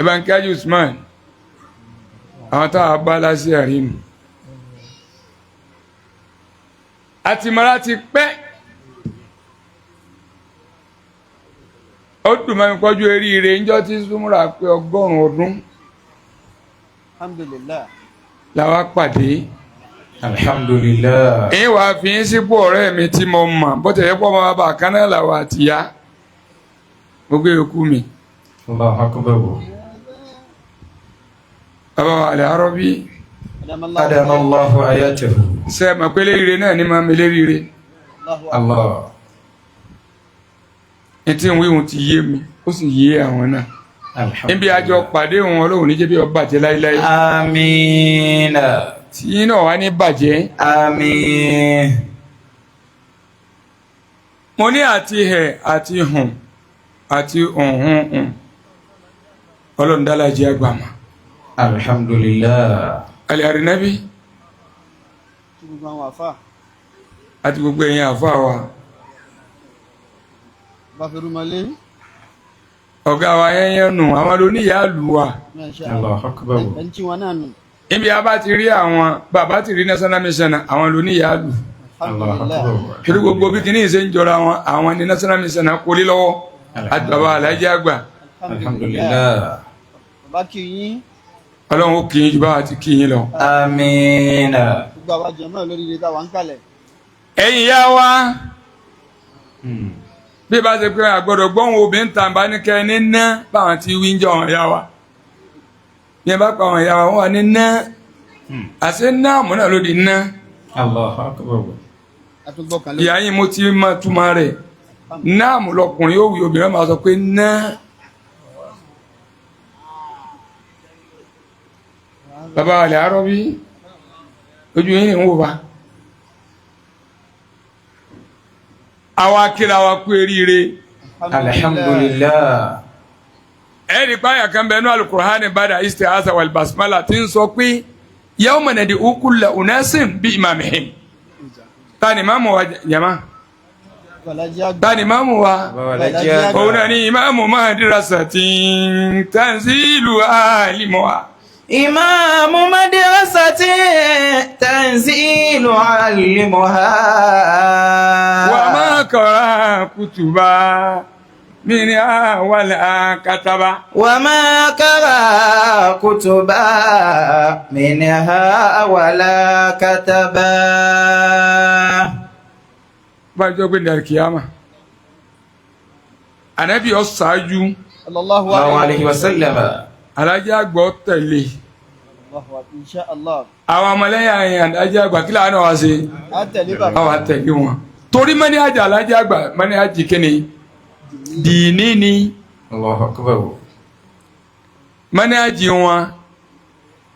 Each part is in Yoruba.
Ẹ bá ń kí Usman, àwọn táwa bá lásì àrínu àti mara ti pẹ́. Ó dùn mọ́ mi pọ́jú eríire ńjọ́ tí súnmúra pé 100 ọdún. Alhamdulillah. Làwa pàdé. Alhamdulillah. Èyí wàá fi yín sípò ọ̀rẹ́ mi tí mo mọ̀ bó tẹ̀yẹ́ pọ̀ mọ́ bàbá kan náà làwọn àtìyá gbogbo yòókù mi. Allahu akbar. Bàbá wa àlẹ́ arọ́ bí. Adama Allahu ayatahu. Ṣe é mọ̀ pé léríire náà ní máa mi léríire. Allah. Ní tí ń wíhun ti yé mi, ó sì yé àwọn náà. Níbi àjọ pàdé òun Ọlọ́run ní jẹ́ bí ó bàjẹ́ láíláí. Àmín. Tí yín náà wá ní bàjẹ́. Àmín. Mo ní àti hẹ̀ àti hùn àti hùn hùn. Ọlọ́run dá lájẹ́ àgbà mọ́. Alhamdulillah. Àlẹ́ àrínábí. Gbogbo àwọn àfà. Àti gbogbo ẹ̀yin àfà wa. Bá fi rúmọlé. Ọ̀gá wa yẹ́yẹ́ nù, àwọn lóníyàá lù wa. Allahu akbar. Ẹni tí wọn náà nù. Ibi a bá ti rí àwọn bàbá ti rí national mission, àwọn lóníyàá lù. Allahu akbar. Torí gbogbo bí kìíní ṣe ń jọra wọn, àwọn ní national mission kólé lọ́wọ́. Àti bàbá alájà àgbà. Alhamdulillah. Bàbá kì í yín. Ọlọ́run ó kì í ju báwa ti kì í lọ. Àmín. Gbogbo àwa jẹ̀mọ́ lórí ilé táwa ń kalẹ̀. Ẹ̀yin yá wa, bí bá ṣe pé àgbọ̀dọ̀ gbọ́n obìnrin tàn bá ní kẹ́ ní ná báwọn ti wí ń jọ àwọn ìyá wa. Bí ẹ bá pa àwọn ìyá wa, wọ́n wà ní ná. Àṣé ná àmúnà ló di ná. Allahu akbar. Ìyá yín mo ti máa túmọ̀ rẹ̀. Náàmù lọkùnrin ó wí, obìnrin máa sọ pé ná. Bàbá àlẹ́ àárọ̀ bí ojú yín ni ń wò wá. Àwa kíra wa kú eríire. Alhamdulillah. Ẹ̀rí páyà kan bẹ́ẹ̀ ní alukur'ani bada isti'aza wal basmala tí ń sọ pé yawma nad'u kulla unasin bi imamihim. Ta ni ìmáàmù wa jama? Ta ni ìmáàmù wa? Òun náà ni ìmáàmù madrasatin tanzilu alimuha. Ìmáàmù madrasatin tanzilu alimuha. Wa ma qara kutuba minha wala kataba. Wa ma qara kutuba minha wala kataba. Bájọ́ gbé ní alikiyama. Ànábì ó ṣáájú. Sallallahu alayhi wa sallam. Alájà àgbà tẹ̀lé. Insha Allah. Àwọn ọmọlẹ́yìn àyìn alájà àgbà kí láàánú wa ṣe. Àwọn àtẹ̀lé wọn. Torí mọ́ní àjà alájà àgbà mọ́ní àjì kíni. Dìní ni. Allahu akbar. Mọ́ní àjì wọn.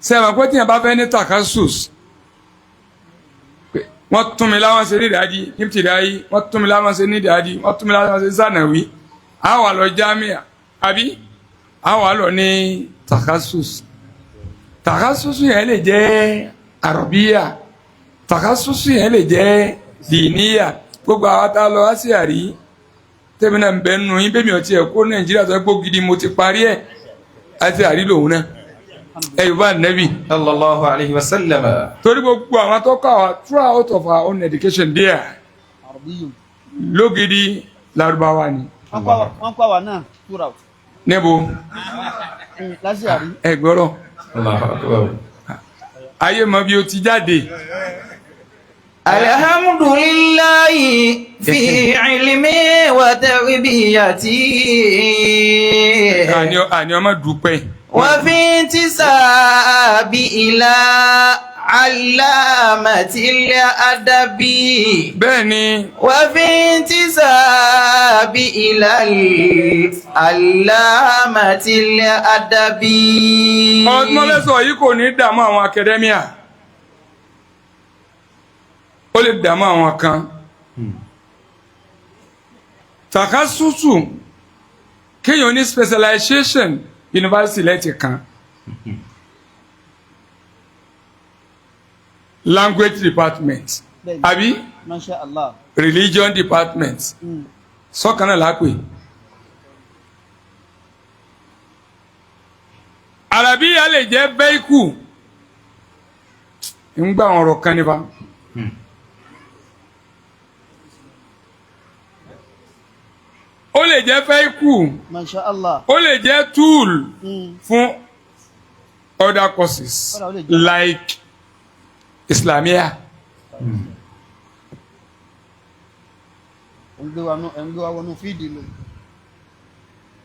Sẹ́wọ̀n pé tíyẹn bá fẹ́ ní takasus. Wọ́n tún mi láwọn ṣe ní ìdájí nípìtìdáyí, wọ́n tún mi láwọn ṣe ní ìdájí, wọ́n tún mi láwọn ṣe sànàwí. Àwọn àlọ́ jámíà àbí àwọn àlọ́ ní takasus. Takasus yẹn lè jẹ́ àrọ̀bíyà, takasus yẹn lè jẹ́ dìníyà. Gbogbo àwọn tá a lọ wá sí àrí tẹ́mi náà ń bẹ nù yín, bẹ́ẹ̀ mi ò tiẹ̀ kó Nàìjíríà tó gbó gidi mo ti parí ẹ̀ àti àrí lòun náà. Ẹ yóò bá nẹ́bì. Sallallahu alayhi wa sallam. Torí gbogbo àwọn tó kọ́ àwọn throughout of our own education there. Lógidi Lárúbáwá ni. Wọ́n kọ́ àwa náà throughout. Níbo? Lásìárí. Ẹ gbọ́rọ̀. Allahu akbar. Ayé mọ bí o ti jáde. Alhamdulillahi fi ilmi wa tarbiyati. Àní ọmọ dúpẹ́. Wa fi intisabi ila allamatil adabi. Bẹ́ẹ̀ni. Wa fi intisabi ila allamatil adabi. Ọdún mọ́lẹ́sọ̀ yìí kò ní dààmú àwọn akadẹ́míà. Ó lè dààmú àwọn kan. Takasusu kéèyàn ní specialization university lẹ́tì kan. Language department. Àbí? Masha Allah. Religion department. Sọ́kàn náà lápè. Àràbíyà lè jẹ́ vehicle ń gbà àwọn ọ̀rọ̀ kan nípa. Ó lè jẹ́ vehicle, Masha Allah. ó lè jẹ́ tool fún other courses like Islamia. Ẹ̀ ń gbé wa nú- ẹ̀ ń gbé wa wọnú fídì lò.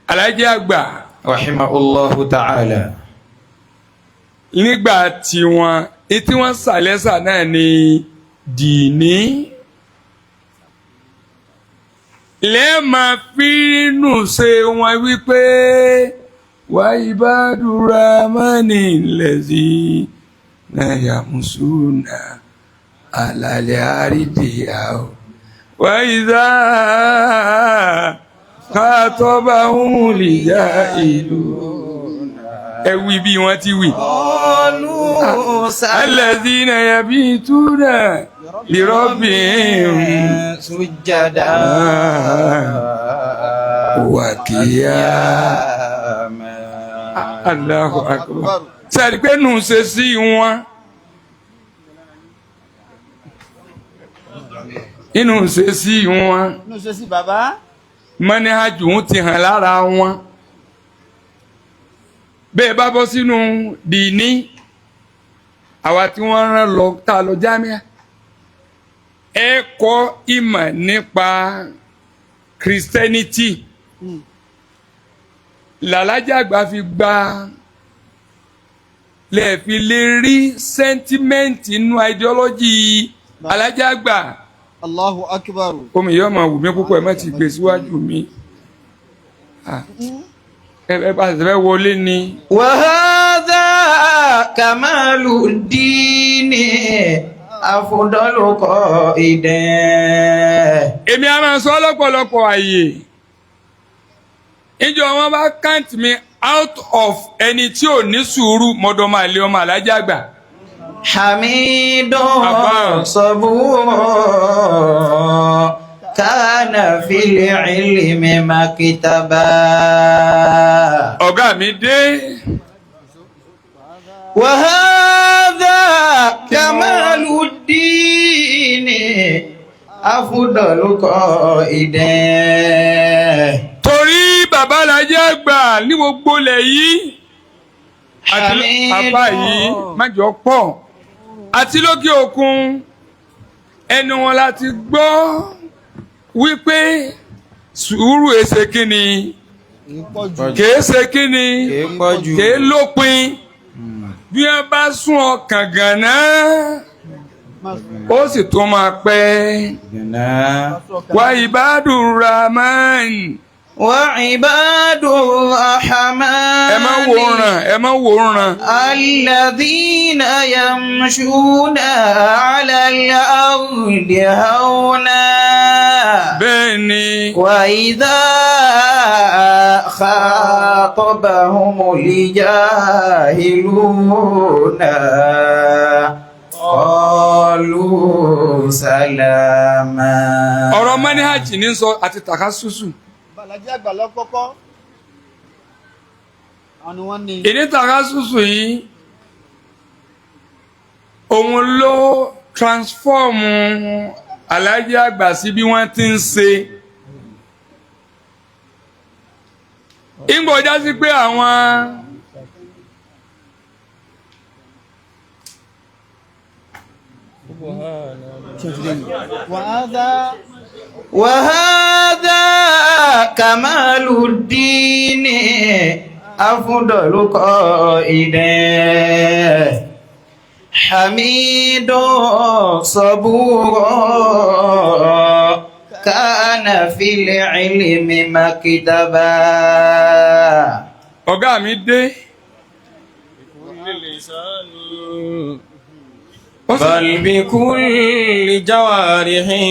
Alájẹ́ àgbà Rahimahullahu ta'ala. nígbà tí wọ́n etí wọ́n sàlẹ́sà náà ni dìní. Lẹ́ẹ̀ma fínú ṣe wọn wípé wà ibadura mọ́ni lẹ́sí náà yàmùsùnà àlàlẹ́ àrídìá o. Wà ìdá kàtọ́bà ń lè yá ìlú. Ẹ wí bí wọ́n ti wí. Qalu الذين يبيتون لربهم sujada. وقياما. Allahu akbar. Sẹ́ẹ̀dì pé nù ṣe sí wọn. Inú ṣe sí wọn. Inú ṣe sí bàbá. Mọ́níhájú ń ti hàn lára wọn. Bẹ́ẹ̀ bá bọ́ sínú dìní, àwa tí wọ́n rán lọ tá a lọ jámíà. Ẹ kọ́ ìmọ̀ nípa Christianity. Làlájàgbà fi gba lẹ́ẹ̀fi lè rí sentiment inú ideology alájàgbà. Allahu akbar. Omi yóò máa wù mí púpọ̀, ẹ má ti gbé síwájú mi. Ah, ẹ bá ṣe fẹ́ wọlé ni. وهذا كمال الدين أفضل قائد. Èmi a máa sọ lọ́pọ̀lọpọ̀ àyè, ìjọ wọn bá count me out of ẹni tí ò ní sùúrù mọ́dọ̀ máa lé ọmọ alájàgbà. حميد أبا. صبور كان في العلم مكتبا. Ọ̀gá mi dé. وهذا كمال الدين أفضل قائد. Torí bàbá alájàgbà ní gbogbo ilẹ̀ yìí àti àbá yìí májọ pọ̀ àti lókè òkun, ẹnu wọn láti gbọ́ wípé sùúrù èsè kínni, Ìpọ̀jù. kèé ṣe kínni, Kèé pọ̀jù. kèé lópin. Bí wọ́n bá sún ọkàn gànà, ó sì tún máa pẹ́. Wà ìbádùn rahman. وعباد الرحمن Ẹ má wòran, ẹ má wòran. الذين يمشون على الأرض هونا Bẹ́ẹ̀ ni. وإذا خاطبهم الجاهلون قالوا سلاما. Ọ̀rọ̀ manhaj ní sọ àti takasusu. Bàlájí àgbà lọ́kọ́kọ́. Àwọn ni wọ́n ní. Ìdí takasusu yìí, òun ló transform aláàjì àgbà sí bí wọ́n ti ń ṣe. Ìgbò já sí pé àwọn Wàhádà. وهذا كمال الدين أفضل قائد حميد صبور كان في العلم مكتبا. Ọ̀gá mi dé. Ó sì- بل بكل جوارحه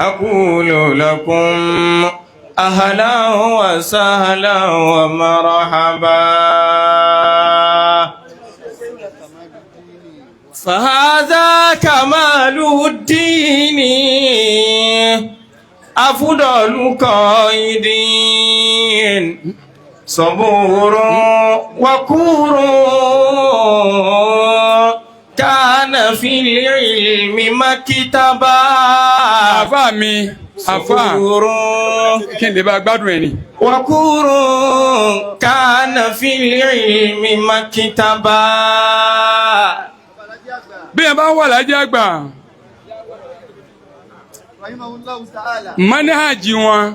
أقول لكم أهلا وسهلا ومرحبا. فهذا كمال الدين. أفضل قائدين صبور وكور كان في العلم مكتبا Àfa mi, àfa صبور kí n lè bá gbádùn ẹ̀ ni. وكور كان في العلم مكتبا Bí ẹ bá wà lájẹ́ àgbà, Rahimahullahu ta'ala. mánìhàjì wọn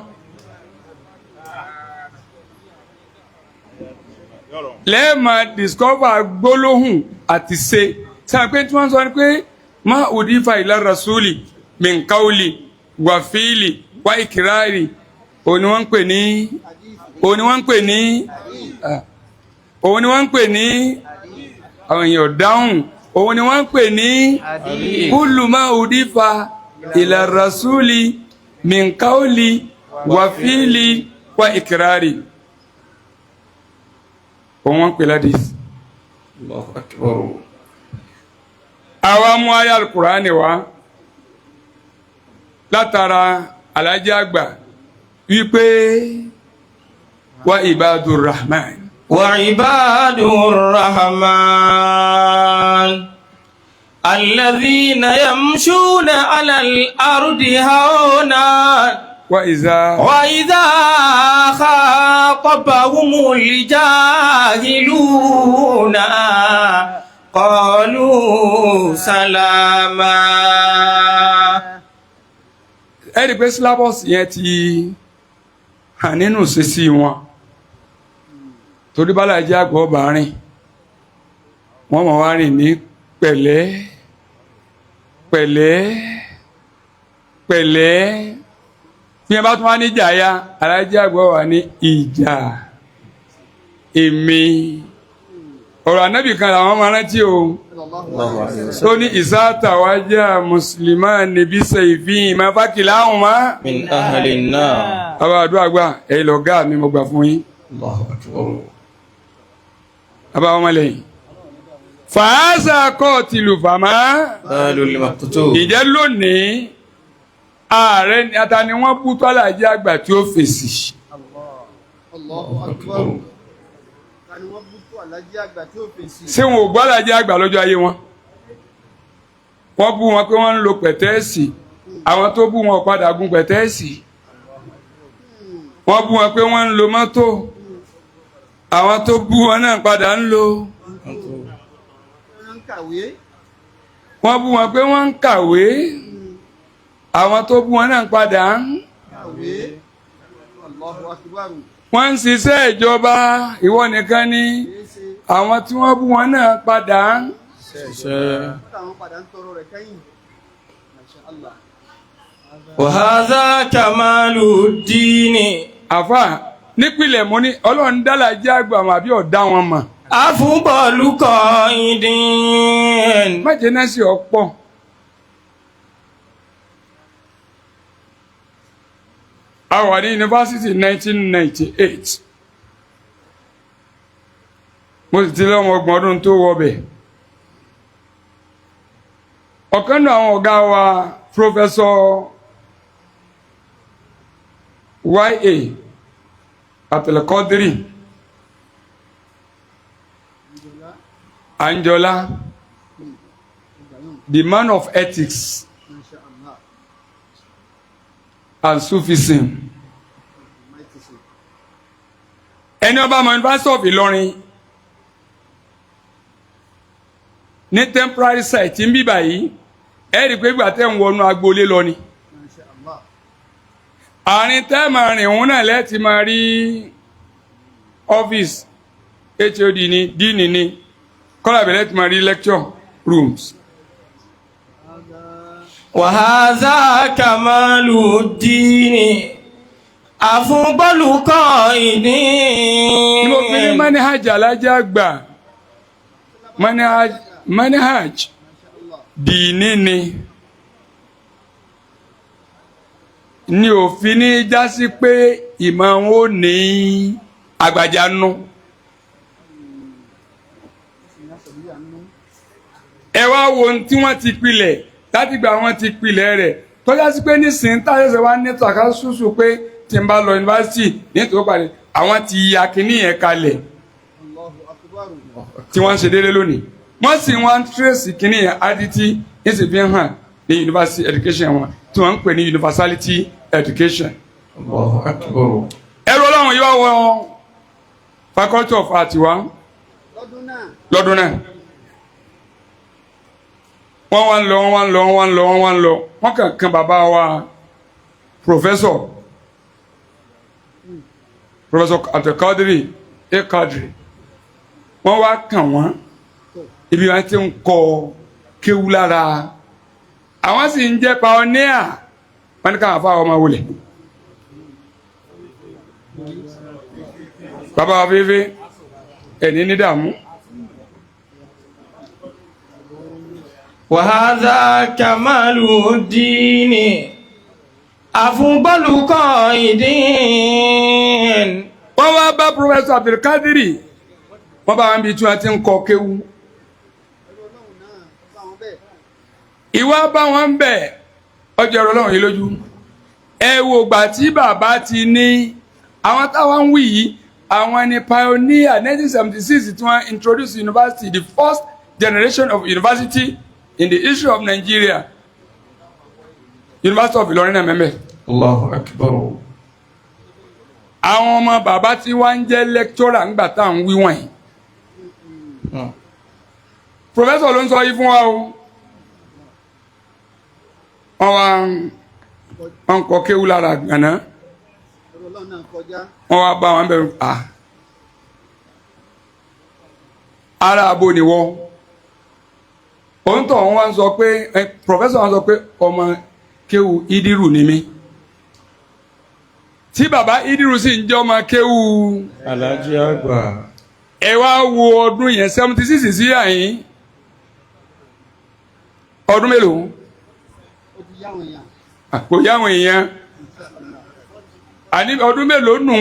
lẹ́ẹ̀ma discover gbólóhùn àti ṣe sáà pé tí wọ́n sọ ni pé má udifa ila rasuli min qawli wà fíìlì wà ìkírárì òun ni wọ́n ń pè ní òun ni wọ́n ń pè ní òun ni wọ́n ń pè ní àwọn èèyàn dáhùn òun ni wọ́n ń pè ní kullu ma udifa ila rasuli min qawli wà fíìlì wà ìkírárì òun wọ́n ń pè ládìs. Allahu akbar. Àwa mú ayé alukurani wá látara alájẹ àgbà wípé wa ibadur rahman. Wa ibadur rahman alladhina yamshuna ala al-ardi hauna wa iza wa idha khatabahumul jahiluna qalu salama. Ẹ rí i pé syllabus yẹn ti hàn nínú sísí wọn torí bá alájẹ àgbà ọba rìn wọ́n mọ̀ wá rìn ní pẹ̀lẹ́ pẹ̀lẹ́ pẹ̀lẹ́. Bí wọ́n bá tún wá ní ìjà ya, alájẹ àgbà wà ní ìjà èmi ọ̀rọ̀ ànábì kan làwọn máa rántí o tó ní ìsáàtàwájà mùsùlùmá níbi sèfín ìmọ̀ fákìlà àwọn máa. Min ahli an-nar. Bàbá àdúrà gbà, ẹ̀yin lọ̀gá mi, mo gbà fún yín. Allahu akbar. Bàbá wọn lẹ́yìn. Fàáṣà kọ́ọ̀tìlù fàmà. Balul maqtul. Ìjẹ́ lónìí ààrẹ ata ni wọ́n bú tọ́lá jẹ́ àgbà tí ó fèsì. Allahu akbar. Ta ni wọ́n bú tó alájí àgbà tí ó fèsì? Ṣé wọn ò gbọ́ àlàjẹ́ àgbà lọ́jọ́ ayé wọn? Wọ́n bú wọn pé wọ́n ń lo pẹ̀tẹ́ẹ̀sì. Àwọn tó bú wọn padà gun pẹ̀tẹ́ẹ̀sì. Wọ́n bú wọn pé wọ́n ń lo mọ́tò. Àwọn tó bú wọn náà padà ń lo. Wọ́n ń kàwé. Wọ́n bú wọn pé wọ́n ń kàwé. Àwọn tó bú wọn náà padà ń. Kàwé. Allahu akbar. Wọ́n ń ṣiṣẹ́ ìjọba, ìwọ nìkan ni Kìí ṣe àwọn tí wọ́n bú wọn náà padà ń. kódà àwọn padà ń tọrọ rẹ̀ kẹ́yìn. Masha Allah. Wa hadha kamalu ddini. Àfà nípìnlẹ̀ mo ní Ọlọ́run dálà jẹ́ àgbà wọn àbí ọ̀dá wọn mọ̀. Afdalu qaidin. Má jẹ́ náà sí ọ̀pọ̀. A wà ní yunifásitì 1998. Mo sì ti lọ́mọ ọgbọ̀n ọdún tó wọbẹ̀. Ọ̀kan náà àwọn ọ̀gá wa, Professor Y.A. Abdulkadiri Anjola, the man of ethics Masha Allah. and Sufism. Mighty say. Ẹni ọba mọ University of Ìlọrin ní temporary site ń bí báyìí, ẹ rí i pé ìgbà tẹ́ ń wọnú agboolé lọ ni. Masha Allah. Àárín tẹ́ máa rìn òun náà lẹ́ẹ̀tì máa rí office HOD ní dean ní kọ́lá ìbẹ̀rẹ̀ ti máa rí lecture rooms. Wa hadha kamalu ddini. Afdalu qaidin. Ní mo fi ní manhaj alájà àgbà, manhaj manhaj dìní ni ní òfin ní jásí pé ìmọ̀ wọn ò ní àgbàjá nù. Ẹ wá wo ohun tí wọ́n ti pilẹ̀ láti gbà wọ́n ti pilẹ̀ rẹ̀. Tọ́já sí pé nísìnyí táyẹ̀sẹ̀ wá ní tàkà ṣùṣù pé tí n bá lọ yunifásitì nítorí pàdé àwọn ti ya kínní yẹn kalẹ̀ Allahu akbar. tí wọ́n ń ṣe déédéé lónìí. Wọ́n sì wọ́n ń tírèsì kínní yẹn adití ní sì fi hàn ní university education wọn tí wọ́n ń pè ní universality education. Allahu akbar. Ẹrú ọlọ́run yìí wá wọ faculty of art wa Lọ́dún náà. lọ́dún náà. Wọ́n wá ń lọ, wọ́n wá ń lọ, wọ́n wá ń lọ, wọ́n wá ń lọ, wọ́n kàn kan bàbá wa professor Abdulkadiri A Kadiri, wọ́n wá kàn wọ́n ibi wọn ti ń kọ kéwú lára, àwọn sì ń jẹ́ pioneer. Wọ́n ní káwọn afáwọn ọmọ wọlé bàbá wa fífi ẹni ní dààmú. وهذا كمال الدين أفضل قائدين. Wọ́n wá bá professor Abdulkadiri, wọ́n bá wọn bí tí wọ́n ti ń kọ kéwú. Ẹrú ọlọ́run náà bá wọn bẹ́ẹ̀. Ìwà bá wọn bẹ̀ ọjọ́ ẹ̀rọ ọlọ́run yìí lójú. Ẹ wo gbà tí bàbá ti ní àwọn táwọn ń wí yìí, àwọn ni pioneer 1976 tí wọ́n introduce university, the first generation of university in the history of Nigeria, University of Ilorin náà mẹ́mẹ́. Allahu akbar. Àwọn ọmọ bàbá tí wọ́n ń jẹ́ lecturer ńgbà tá à ń wí wọ̀nyí. Professor ló ń sọ yìí fún wa o. Wọ́n wá wọ́n kọ kéwú lára gànà. Ẹrú ọlọ́run náà kọjá. Wọ́n wá bá wọn bẹ̀rù à ara abo ni wọ́n òun tọ̀. Wọ́n wá ń sọ pé ẹ professor wọn sọ pé ọmọ kéwú Idiru ni mí, tí bàbá Idiru sì ń jẹ́ ọmọ kéwú Alhaji àgbà. Ẹ wá wo ọdún yẹn, 76 sí àyín, ọdún mélòó? Ó ti yá àwọn èèyàn. Kò yá àwọn èèyàn. Àní ọdún mélòó nù?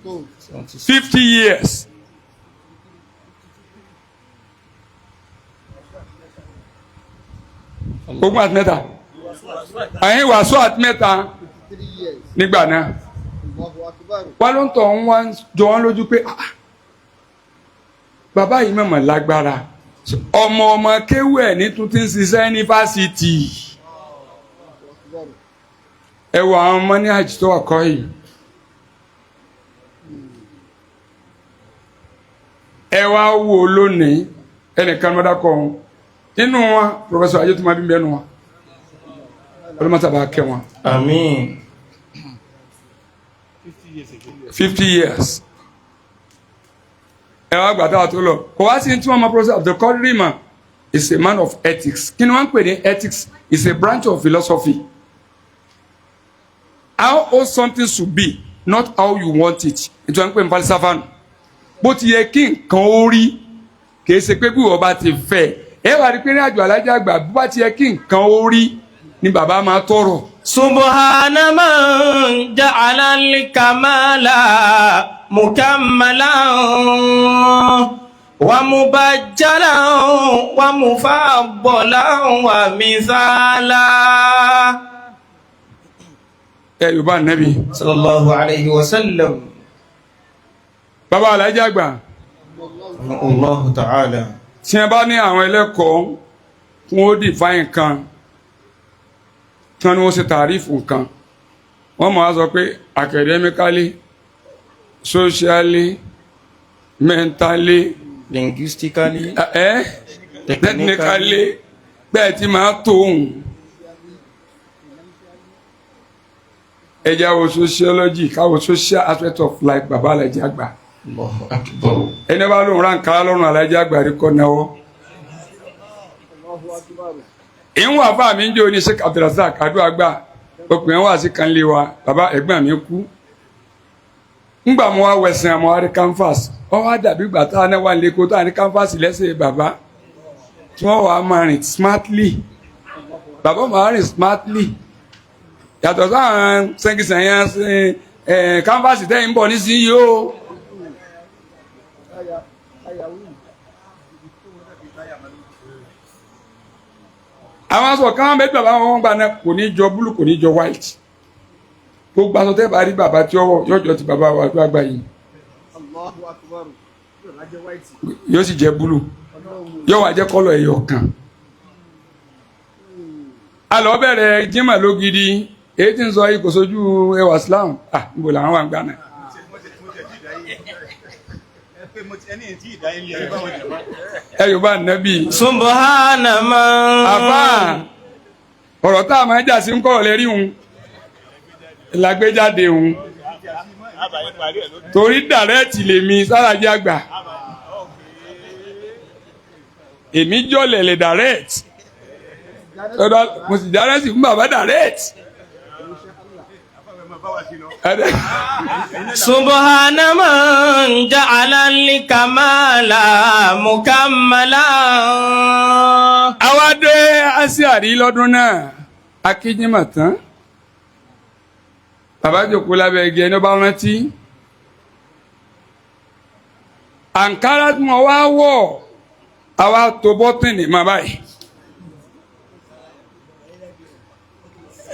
Tó. 50 years. 23 àyín wàásù àti mẹ́ta 53 years. Nígbà náà. Allahu akbar. Wá ló ń tọ̀ ń wá jọ wọ́n lójú pé ah, bàbá yìí mọ̀mọ́ lágbára, ọmọ ọmọ kéwú ẹ̀ ní tún ti ń ṣiṣẹ́ ní fásitì. Allahu akbar. Ẹ wọ àwọn ọmọ ní àjítọ́ ọkọ yìí, ẹ wá wò lónìí, ẹnìkan ló dákọ̀ ọ̀hún nínú wọn, Professor Ayétúmọ̀ bí bẹ́ẹ̀ nù wọn, ọlọ́mọta bá kẹ́ wọn. Àmín. 50 years. Ẹ wá gbàtà tó lọ, kò wá sí tí wọn mọ Professor Abdulkadir ma is a man of ethics. Kí ni wọ́n ń pè ní ethics? Is a branch of philosophy, how all something should be, not how you want it. Ètò wọn ń pè ní falsafa nù, bó ti yẹ kí nǹkan ó rí, kìí ṣe pé bí wọ́n bá ti fẹ́. Ẹ wà ní pé ní àjò alájà àgbà, bó bá ti yẹ kí nǹkan ó rí ni bàbá máa tọrọ. سبحان من جعل الكمال مكملا ومبجلا ومفضلا ومثالا. Ẹ yorùbá nẹ́bí. صلى الله عليه وسلم. Bàbá alájà àgbà. الله تعالى. Tí wọn bá ní àwọn ẹlẹ́kọ̀ọ́ kún ó define nǹkan, tí wọ́n ní wọ́n ṣe tàrífù nǹkan, wọ́n máa sọ pé academically, socially, mentally, linguistically, technically, bẹ́ẹ̀ tí máa tó òun. Ẹ jẹ́ wo sociology, káwo social aspect of life bàbá alájà àgbà. الله أكبر. Ẹni bá lóun ra nǹkan lọ́rùn alájà àgbà rí kọ́ náwó. Allahu akbar. Ìwọ̀n àfa mi ń jẹ́ oní Sheikh Abdulrasaq adúlágbà ọkùnrin wà sí kan lé wa, bàbá ẹ̀gbọ́n mi kú. Ńgbà mo wá wẹ̀sìn àmọ́ wá rí canvas, ọ wá dàbí ìgbà tá a náà wà ní Èkó tá a ní canvas lẹ́sẹ̀ bàbá tí wọ́n wà á máa rìn smartly. Bàbá máa rìn smartly yàtọ̀ sáwọn sẹ́ńkìsẹ̀yìn ẹ̀ canvas tẹ́yìn ń bọ̀ nísìnyí o. Aya ayawu. Àwọn aṣọ kan bẹ́ẹ̀ bàbá wọn gbà náà kò ní jọ blue, kò ní jọ white. Gbogbo aṣọ tẹ́ bá rí bàbá tí ọwọ́ yóò jọ ti bàbá wa tó àgbà yìí. Allahu akbar. Yóò lájẹ́ white. Yóò sì jẹ́ blue. Ọlọ́run. Yóò wá jẹ́ color ẹ̀yọ̀ kan. A lọ bẹ̀rẹ̀ jimá lógidi, èyí tí ń sọ yìí kò sójú ẹwà Islam. Ah, níbo làwọn wà ń gbà náà? Ẹ yóò bá nẹ́bí. سبحان من Àbá, ọ̀rọ̀ tá a máa jà sí ń kọ̀rọ̀ lérí òun lágbéjáde òun, torí direct lèmi sáràjì àgbà, èmi jọlẹ̀ lè direct lọ́dọ̀, mo sì direct fún bàbá direct. سبحان من جعل الكمال مكملا. Àwa dé asiari lọ́dún náà, akínyìnmọ̀ tán, bàbá jòkó lábẹ́ igi. Ẹni ó bá rántí àǹkárá tí wọ́n wá wọ̀, àwa tó bọ́tìnì má báyìí.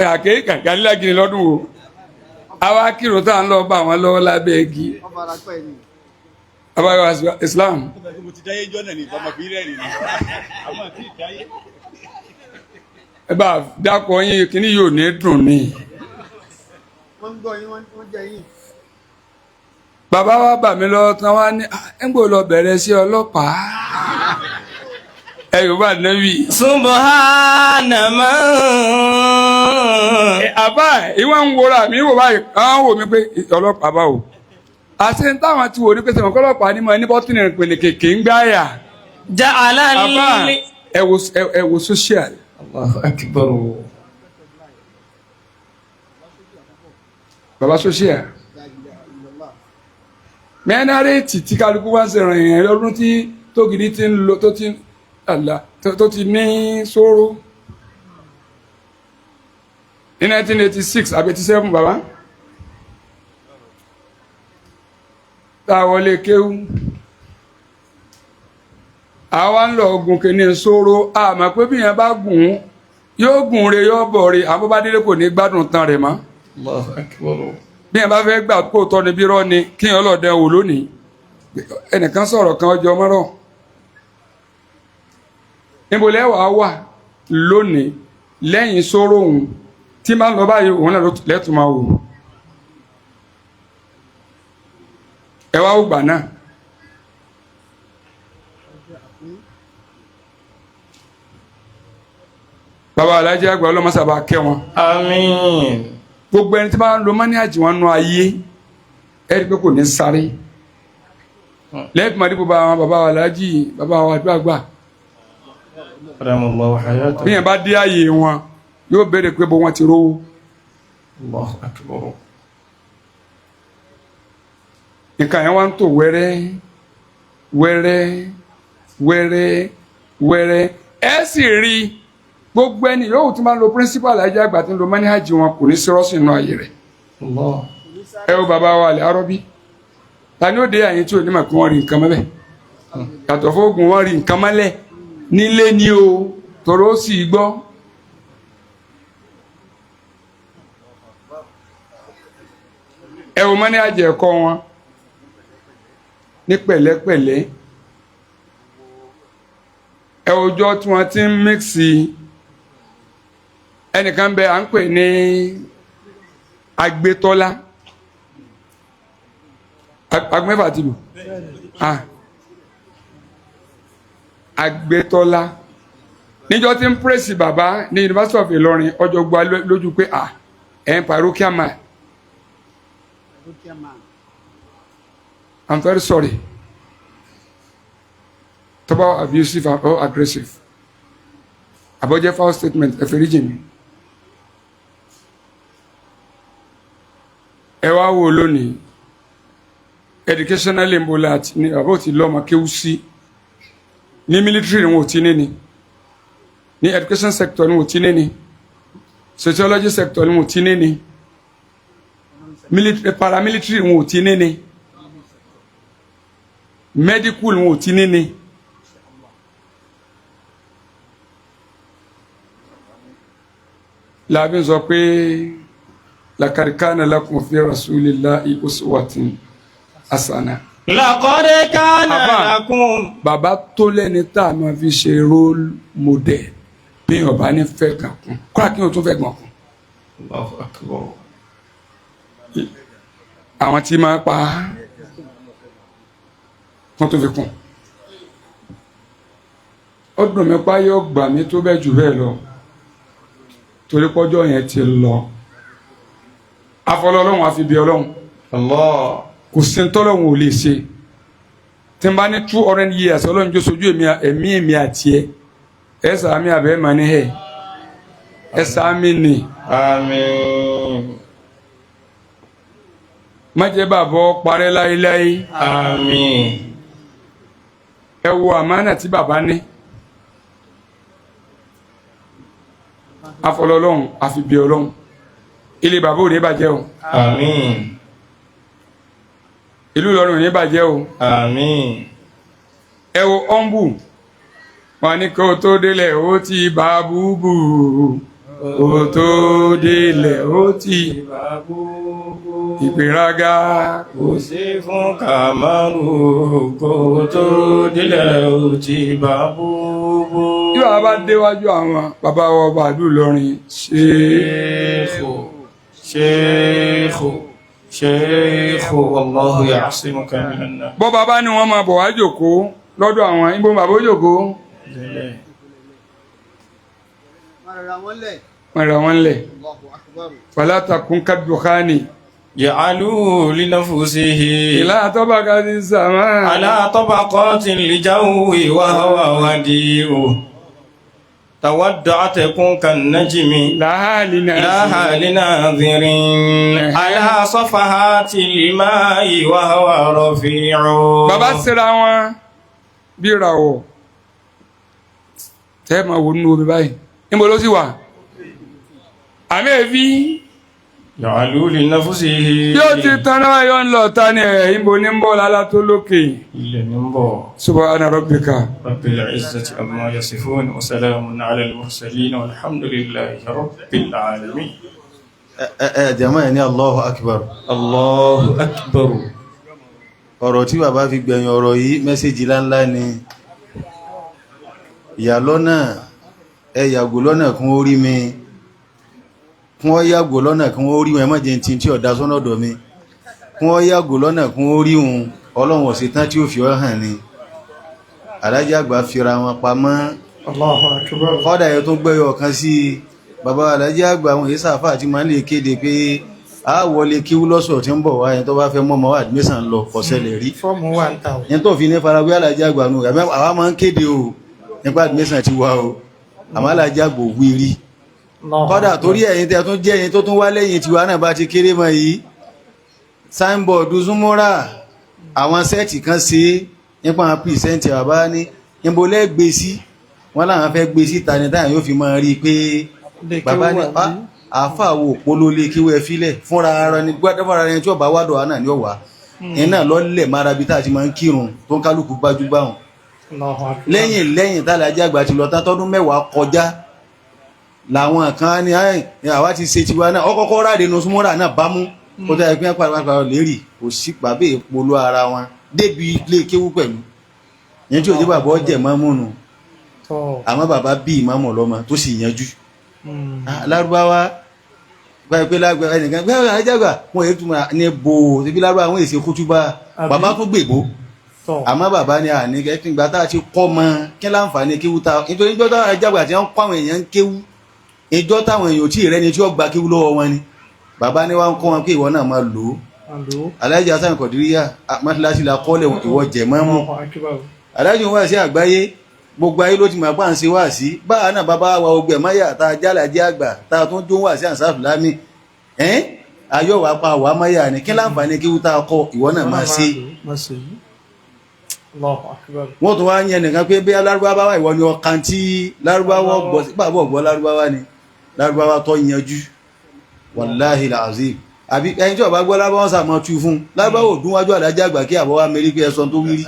Ẹ àké kàkàlílàgìrì lọ́dún wo, àwa kírun tá à ń lọ bá wọn lọ́wọ́ lábẹ́ igi. Wọ́n fara pẹ́ ni. Bàbá Islam. Mo ti dáyé jọ́nà ní ìbámu fi rẹ́rìn ní àwọn àti ìdáyé. Ẹ bá dákọ̀ yín, kíní yóò ní dùn ni. Wọ́n ń gbọ́ yín, wọ́n jẹ yín. Bàbá wa bà mí lọ tán, wá ní, "Ah, ẹ ń gbọ́ lọ bẹ̀rẹ̀ sí ọlọ́pàá." Ẹ yóò bá nẹ́bí. سبحان من Àbá ìwà ń wora mi wò báyìí, àwọn wò mí pé ọlọ́pàá báwo, àti ń táwọn ti wò ní pé sẹ́wọ̀n kọ́lọ́pàá ní mo ní bọ́tìnì pèlè kèké ń gbáyà. جعل Àbá, ẹ wo social. الله أكبر. Bàbá social. La ilaha illallah. Mẹ́nárẹ́ẹ̀tì tí kálukú wá ń sẹ̀rìn ìrìn lọ́dún tí tógìdí ti ń lo tó ti àlà tó ti ní sóró ní 1986 àbí 87, bàbá tá a wọlé kéwú, àwa ń lọ ogun kìíní sóró, àmọ́ pé bí yẹn bá gùn ún yóò gùn re, yóò bọ̀ re, àwọn bó bá délé kò ní gbádùn tán rẹ̀ mọ́. الله أكبر. Bí yẹn bá fẹ́ gbà kó tọ́ ni bí rọ́ ni kí yẹn ọlọ́dẹ wò lónìí, ẹnìkan sọ̀rọ̀ kan ọjọ́ mọ́rọ̀, níbo lẹ́wàá wà lónìí lẹ́yìn sóró òun tí máa ń lọ báyìí, òun náà lẹ́tùn máa wò ẹ wá ó gbà náà. Bàbá alájẹ àgbà, ọlọ́mọsàbà kẹ́ wọn. آمين. Gbogbo ẹni tí bá ń lo mọ́níàjì wọn nú ayé, ẹ rí i pé kò ní sáré lẹ́ẹ̀kì máa dìbò bá àwọn bàbá wa aláàjì, bàbá wa àdúrà gbà. أدام الله حياته. Bí yẹn bá dé ààyè wọn, yóò béèrè pé bó wọn ti rówó. الله أكبر. Nǹkan yẹn wá ń tò wẹ́rẹ́ wẹ́rẹ́ wẹ́rẹ́ wẹ́rẹ́. Ẹ sì rí i, gbogbo ẹni yóò tún bá ń lo principal aláàjì àgbà tí ń lo mọ́níàjì wọn, kò ní sírọ́ọ̀sì nínú ayé rẹ̀. الله. Ẹ wo bàbá wa àlẹ́ arọ́bí, ta ni ó dé àyè tí ò ní mà kí wọ́n rí nǹkan mọ́lẹ̀? Yàtọ̀ fóògùn, wọ́n rí nǹkan mọ́lẹ̀ nílé ni o, tòró ó sì gbọ́. Ẹ wo mọ́ní àjẹ́ ẹ̀kọ́ wọn ní pẹ̀lẹ́pẹ̀lẹ́. Ẹ wo ọjọ́ tí wọ́n ti ń mixi ẹnìkan bẹ à ń pè ní Agbétọ́lá, agbẹ́fà ti lù. Ah, Agbétọ́lá, níjọ́ tí ń pèsè bàbá ní University of Ìlọrin, ọjọ́ gba lójú pé ah, ẹ̀ ń parochial man. Parochial man. I'm very sorry tó bá abusive or aggressive àbọ̀jẹ́ foul statement, ẹ foríjì mi. Ẹ wá wò lónìí, educationally ń bo láti ní bàbá ò ti lọ́mọ kéwú sí ní military ni wọn ò ti ní ní education sector ni wọn ò ti ní sociology sector ni wọn ò ti ní military, paramilitary wọn ò ti ní medical wọn ò ti ní. Làbí sọ pé laqad kana lakum fi rasulillahi uswatun hasana. لقد كان Àfà. لكم Bàbá tó lẹ́ni tá a máa fi ṣe role model bí ọba ní fẹ́ gàn kún kọ́ra kí n ò tún fẹ́ gàn kún. Allahu akbar. Àwọn tí máa pa á wọ́n tó fi kún. Ó dùn mí pa yóò gbà mí tó bẹ́ẹ̀ jù bẹ́ẹ̀ lọ torí pọ́jọ́ yẹn ti lọ. Afọlọ́ ọlọ́run àfi bí ọlọ́run. Allah. Kò sí ntọ́lọ́run ò lè ṣe. Tí n bá ní 200 years, ọlọ́run jó sojú èmi ẹ̀mí èmi àti ẹ̀ ẹ̀ sàmì àbẹ́ mà ní ẹ̀ ẹ̀ sàmì nì. Àmín. Má jẹ́ bàbá ọ parẹ́ láéláé. Àmín. Ẹ wo àmánà tí bàbá ní. Afọlọ́lọ́run àfi bí ọlọ́run. Ilé bàbá ò ní bàjẹ́ o. Àmín. Ìlú Ìlọrin ò ní bàjẹ́ o. Àmín. Ẹ wo ọ́nbù wọn ní kó tó délẹ̀ ó ti bá búbù, ó tó délẹ̀ ó ti ìgbéraga Kò sí fún Kàmárù kó tó délẹ̀ ó ti bá búbú. Bí bàbá bá déwájú àwọn bàbá wa ọba àdúrà Ìlọrin ṣe Ṣéèkù, Ṣéèkù, Ṣéèkù, wallahu ya'simuka minan nas. Bọ́ bàbá ni wọ́n máa bọ̀ wá jòkó lọ́dọ̀ àwọn ibo bàbá ó jòkó. Délẹ̀. Má rẹra wọn lẹ̀. Wọ́n rẹ̀ wọ́n lẹ̀. Allahu akbar. Fala takun kaddukhani. Ja'alu li nafsihi ìlà àtọ́bàkà ti sàmà. على طبقات الجو وهو وديع تودعت كن كالنجم làhálì náà. لها لناظر على صفحات الماء وهو رفيع. Bàbá síra wọn bí ìràwọ̀ tẹ́ ẹ máa wò nínú omi báyìí, níbo ló sì wà àmì ẹ̀fí. يعلو لنفسه. Yóò ti tán náà yóò ń lọ ta ni ẹ̀ níbo ní ń bọ̀ lálá tó lókè. Ilẹ̀ ní ń bọ̀. Subhana rabbika. رب العزة عما يصفون وسلام على المرسلين والحمد لله رب العالمين. Ẹ ẹ jàmá, ẹ ní Allahu akbar. الله أكبر. Ọ̀rọ̀ tí bàbá fi gbẹ̀yìn ọ̀rọ̀ yìí, message láńlá ni. Ìyà lọ́nà, ẹ yàgò lọ́nà kún ó rí mi, kún ó yàgò lọ́nà kún ó rí wọn, ẹ má jẹ́ tí tí ọ̀dá sọ́nà ọ̀dọ̀ mi, kún ó yàgò lọ́nà kún ó rí òun. Ọlọ́run ọ̀sẹ̀ tán tí ó fi ọ́ hàn ni. Alájà àgbà fira wọn pamọ́. Allahu akbar. Kọ́dà yẹn tó gbẹ́yọ̀ kan sí i, bàbá alájà àgbà àwọn èyí sàfà àti máa ń lè kéde pé a wọlé kíwú lọ́sọ̀ tí ń bọ̀ wá, yẹn tó bá fẹ́ mọ́mọ́ admission lọ kọ̀sẹ̀lẹ̀ rí. Fọ́ọ̀mù wà ń ta o. Yẹn tó fi ní farawé alájà àgbà nù, àmọ́ àwa máa ń kéde o nípa admission ti wá o, àmọ́ alájà àgbà ò wí rí. Kọ́dà torí ẹ̀yin tẹ́ tún jẹ́ ẹ̀yin tó tún wá lẹ́yìn tiwa náà bá ti kéré mọ́ yìí, signboard Zúmúrà, àwọn set kan ṣe nípa àwọn present. Bàbá ní níbo lẹ́gbẹ̀ẹ́ sí wọ́n láwọn fẹ́ gbé síta ní táyà yóò fi máa rí i pé bàbá ní àáfà wo òpóló lé kí wọ́n filẹ̀ fúnra ara ní gbọ́dọ̀ fúnra ẹni tí ọba wà dọ̀ náà ni ó wà iná lọ́lẹ̀ mára bí tá a ti máa ń kírun tó ń kálukú gbájú báwọn. Lẹ́yìn lẹ́yìn tá Aláàjì àgbà ti lọ tán, tọdún 10 kọjá, làwọn kan ní àwa ti ṣe tiwa náà. Ọkọ̀ọ̀kọ̀ ráde nu súnmọ́ra náà bámú kó tó yẹ pé pàápàá lérì kò sí pàbẹ́ ìpolú ara wọn débi ilé kéwú pẹ̀lú yẹn tí òjò bàbá ọjẹ̀ máa múnu. Àmọ́ bàbá bí ìmáàmù ọlọ́mọ tó sì yanjú lárúbáwá báyìí pé lágbà ẹnìkan gbé Aláàjì àgbà wọn èyí túmọ̀ ní bo ibi lárúbáwá wọn èsì kútúbà, bàbá tó gbèbó. Àmọ́ bàbá ni àní kẹ́kìngbà tá a ti kọ́ mọ kí láǹfààní kéwú ta, nítorí ìjọ táwọn Aláàjì àgbà tí wọ́n kọ́ àwọn èèyàn ń kéwú, ìjọ táwọn èèyàn ò tí ì rẹ́ni tí ó gba kéwú lọ́wọ́ wọn ni bàbá ni wọ́n kọ́ wọn pé ìwọ náà máa lò ó. Aláàjì Hasan Kọ̀díríyà mọ́tíláṣí la kọ́lẹ̀, ìwọ jẹ̀ mọ́mú. Aláàjì wá sí àgbáyé, gbogbo ayé ló ti mọ̀ pà ń ṣe wá sí báwa náà. Bàbá wa ogbẹ̀ máyà tá a jálàjì àgbà tá a tún jó wá sí àǹsáfù lámì ẹ́n ayọ̀ wà pa wà máyà ni kí láǹfààní kí wúta kọ, ìwọ náà máa ṣe. Wọ́n tún wá ń yẹn nìkan pé bí lárúbáwá ìwọ ni ọkàn tí lárúbáwá gbọ́ sí bàbá ọ̀gbọ́ lárúbáwá ni lárúbáwá tó yanjú, wàláhì làzim. Àbí ẹni tí ó bá gbọ́ lárúbáwá sàmọ́ tú fún lárúbáwá ò dún wájú Aláàjì àgbà kí àbọ̀ wa mérí pé ẹ̀sán tó wí rí.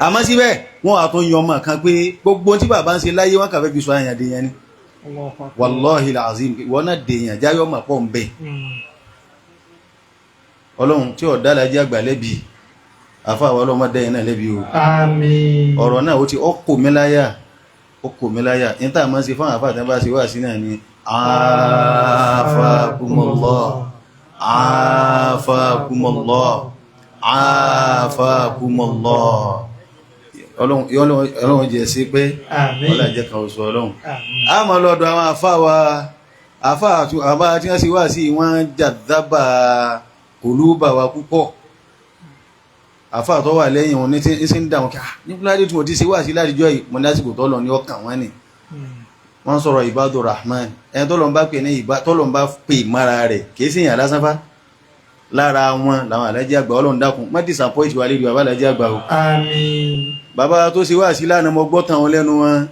Àmọ́ síbẹ̀ wọ́n á tún yan ọmọ kan pé gbogbo tí bàbá ń ṣe láyé wọn kà fẹ́ fi sọ àyàn dè yẹn ni. Wallahi alazim, ìwọ náà dèèyàn jáyọ́ mà pọ̀ ń bẹ̀. Ọlọ́run tí ọ̀dá alájí àgbà lẹ́bi, àfa àwọn ọlọ́mọ dẹ́yìn náà lẹ́bi o. Àmín. Ọ̀rọ̀ náà ó ti ó kò mí láyà, ó kò mí láyà. Ní tá a máa ń ṣe fún àwọn àfa àti bá ṣe wá sí náà ni afakumullah, afakumullah, afakumullah. Ọlọ́run jẹ́ sí pé Àmín. ọlá jẹ́ kan oṣù ọlọ́run. Àmín. A máa lọ́dọ̀ àwọn àfa wa, àfa àti àbá tí wọ́n ṣe wá sí wọ́n jàdábà kòlúbà wa púpọ̀. Àfa tó wà lẹ́yìn wọn ní tí ń ń dà wọn kí ah ní fúlàdé tí wọ́n ti ṣe wá sí látijọ́ yìí, mo ní àsìkò tọ́lọ ní ọkàn wọn ni. Wọ́n sọ̀rọ̀ Ibadu Rahman, ẹni tọ́lọ̀ ń bá pè ní ìbá tọ́lọ̀ ń bá pè mára rẹ̀ kì í sì yàn lásán fá. Lára wọn làwọn alájí àgbà, ọlọ́run dákun má disappoint wa lérí bàbá alájí àgbà o. Àmín. Bàbá tó ṣe wá sí lánàá mo gbọ́ tàn wọn lẹ́nu wọn.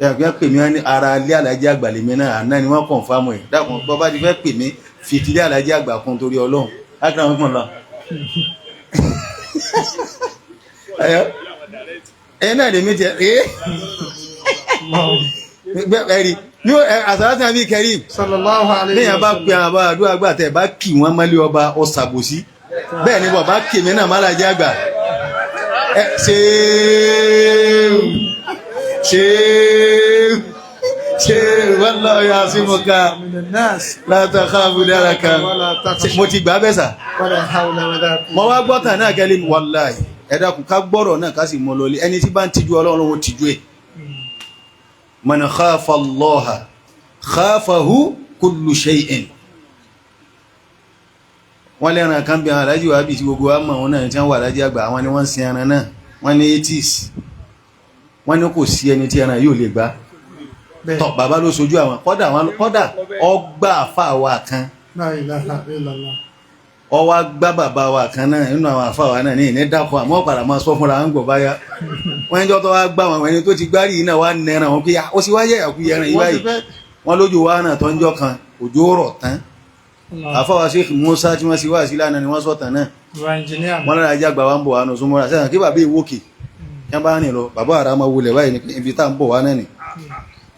Ẹ̀gbẹ́ pè mí ní ara ilé alájí àgbà lèmi náà, àná ni wọ́n kọ̀nfàmù ẹ̀. Dákun bọ́ bá ti fẹ́ pè mí fìtílé alájí àgbà kún torí ọlọ́run. Ákàrà wọn kàn lọ. Ẹ̀yin náà lèmi tiẹ̀ ẹ́ ẹ̀rí ní àsàlátì àbí kẹrí Sallallahu alayhi léèyàn bá pe àwọn àdúrà gbà tẹ̀ bá kì wọ́n mọ́lé ọba ọ̀sàbòsí bẹ́ẹ̀ ni bọ̀ bá kì mí náà má lajẹ́ àgbà ẹ ṣéwù ṣéwù ṣéwù wallahu ya'simuka Minan nas. la takhafu daraka. Wala takhsha. Mo ti gbà bẹ́ẹ̀ sà. Wala hawla wala quwwata. Mo wá gbọ́tàn náà kẹ́lẹ́ mi wàláhì ẹ dákun ká gbọ́rọ̀ náà ká sì mọ lọlé ẹni tí bá ń tijú ọlọ́run ó tijú ẹ̀. Man khafa Allaha khafahu kullu shay'in. Wọ́n lẹ́ran kan bí àwọn alájí wa bí ti gbogbo wa mọ̀ wọn náà tí wọ́n wà alájí àgbà, àwọn ni wọ́n ń sin ẹran náà, wọ́n ní 80s, wọ́n ní kò sí ẹni tí ẹran yóò lè gbá. Tọ́ bàbá ló sojú àwọn, kọ́dà kọ́dà ọgbà àfa wa kan. La ilaha illallah. Ọwọ́ gbá bàbá wa kan náà nínú àwọn àfa wa náà ní ìní dákọ̀, àmọ́ padà máa sọ fúnra ń gbọ̀ báyà. Wọ́n jọ tó wá gbá àwọn ẹni tó ti gbárí yìí náà wá nẹran wọn pé ó sì wá yẹ àkúyẹ ẹran yìí báyìí. Wọ́n lójú wa náà tó ń jọ kan òjò rọ̀ tán. Àfa wa Sheikh Musa tí wọ́n sì wá sí lánàá ni wọ́n sọ tán náà. Wọ́n lára ajá gbà wá ń bọ̀ wá nù súnmọ́ra sẹ́yìn kí bàbá ìwókè kí wọ́n bá rìn lọ, bàbá àrà máa wulẹ̀ báyìí ní ibi tá à ń bọ̀ wá náà ni.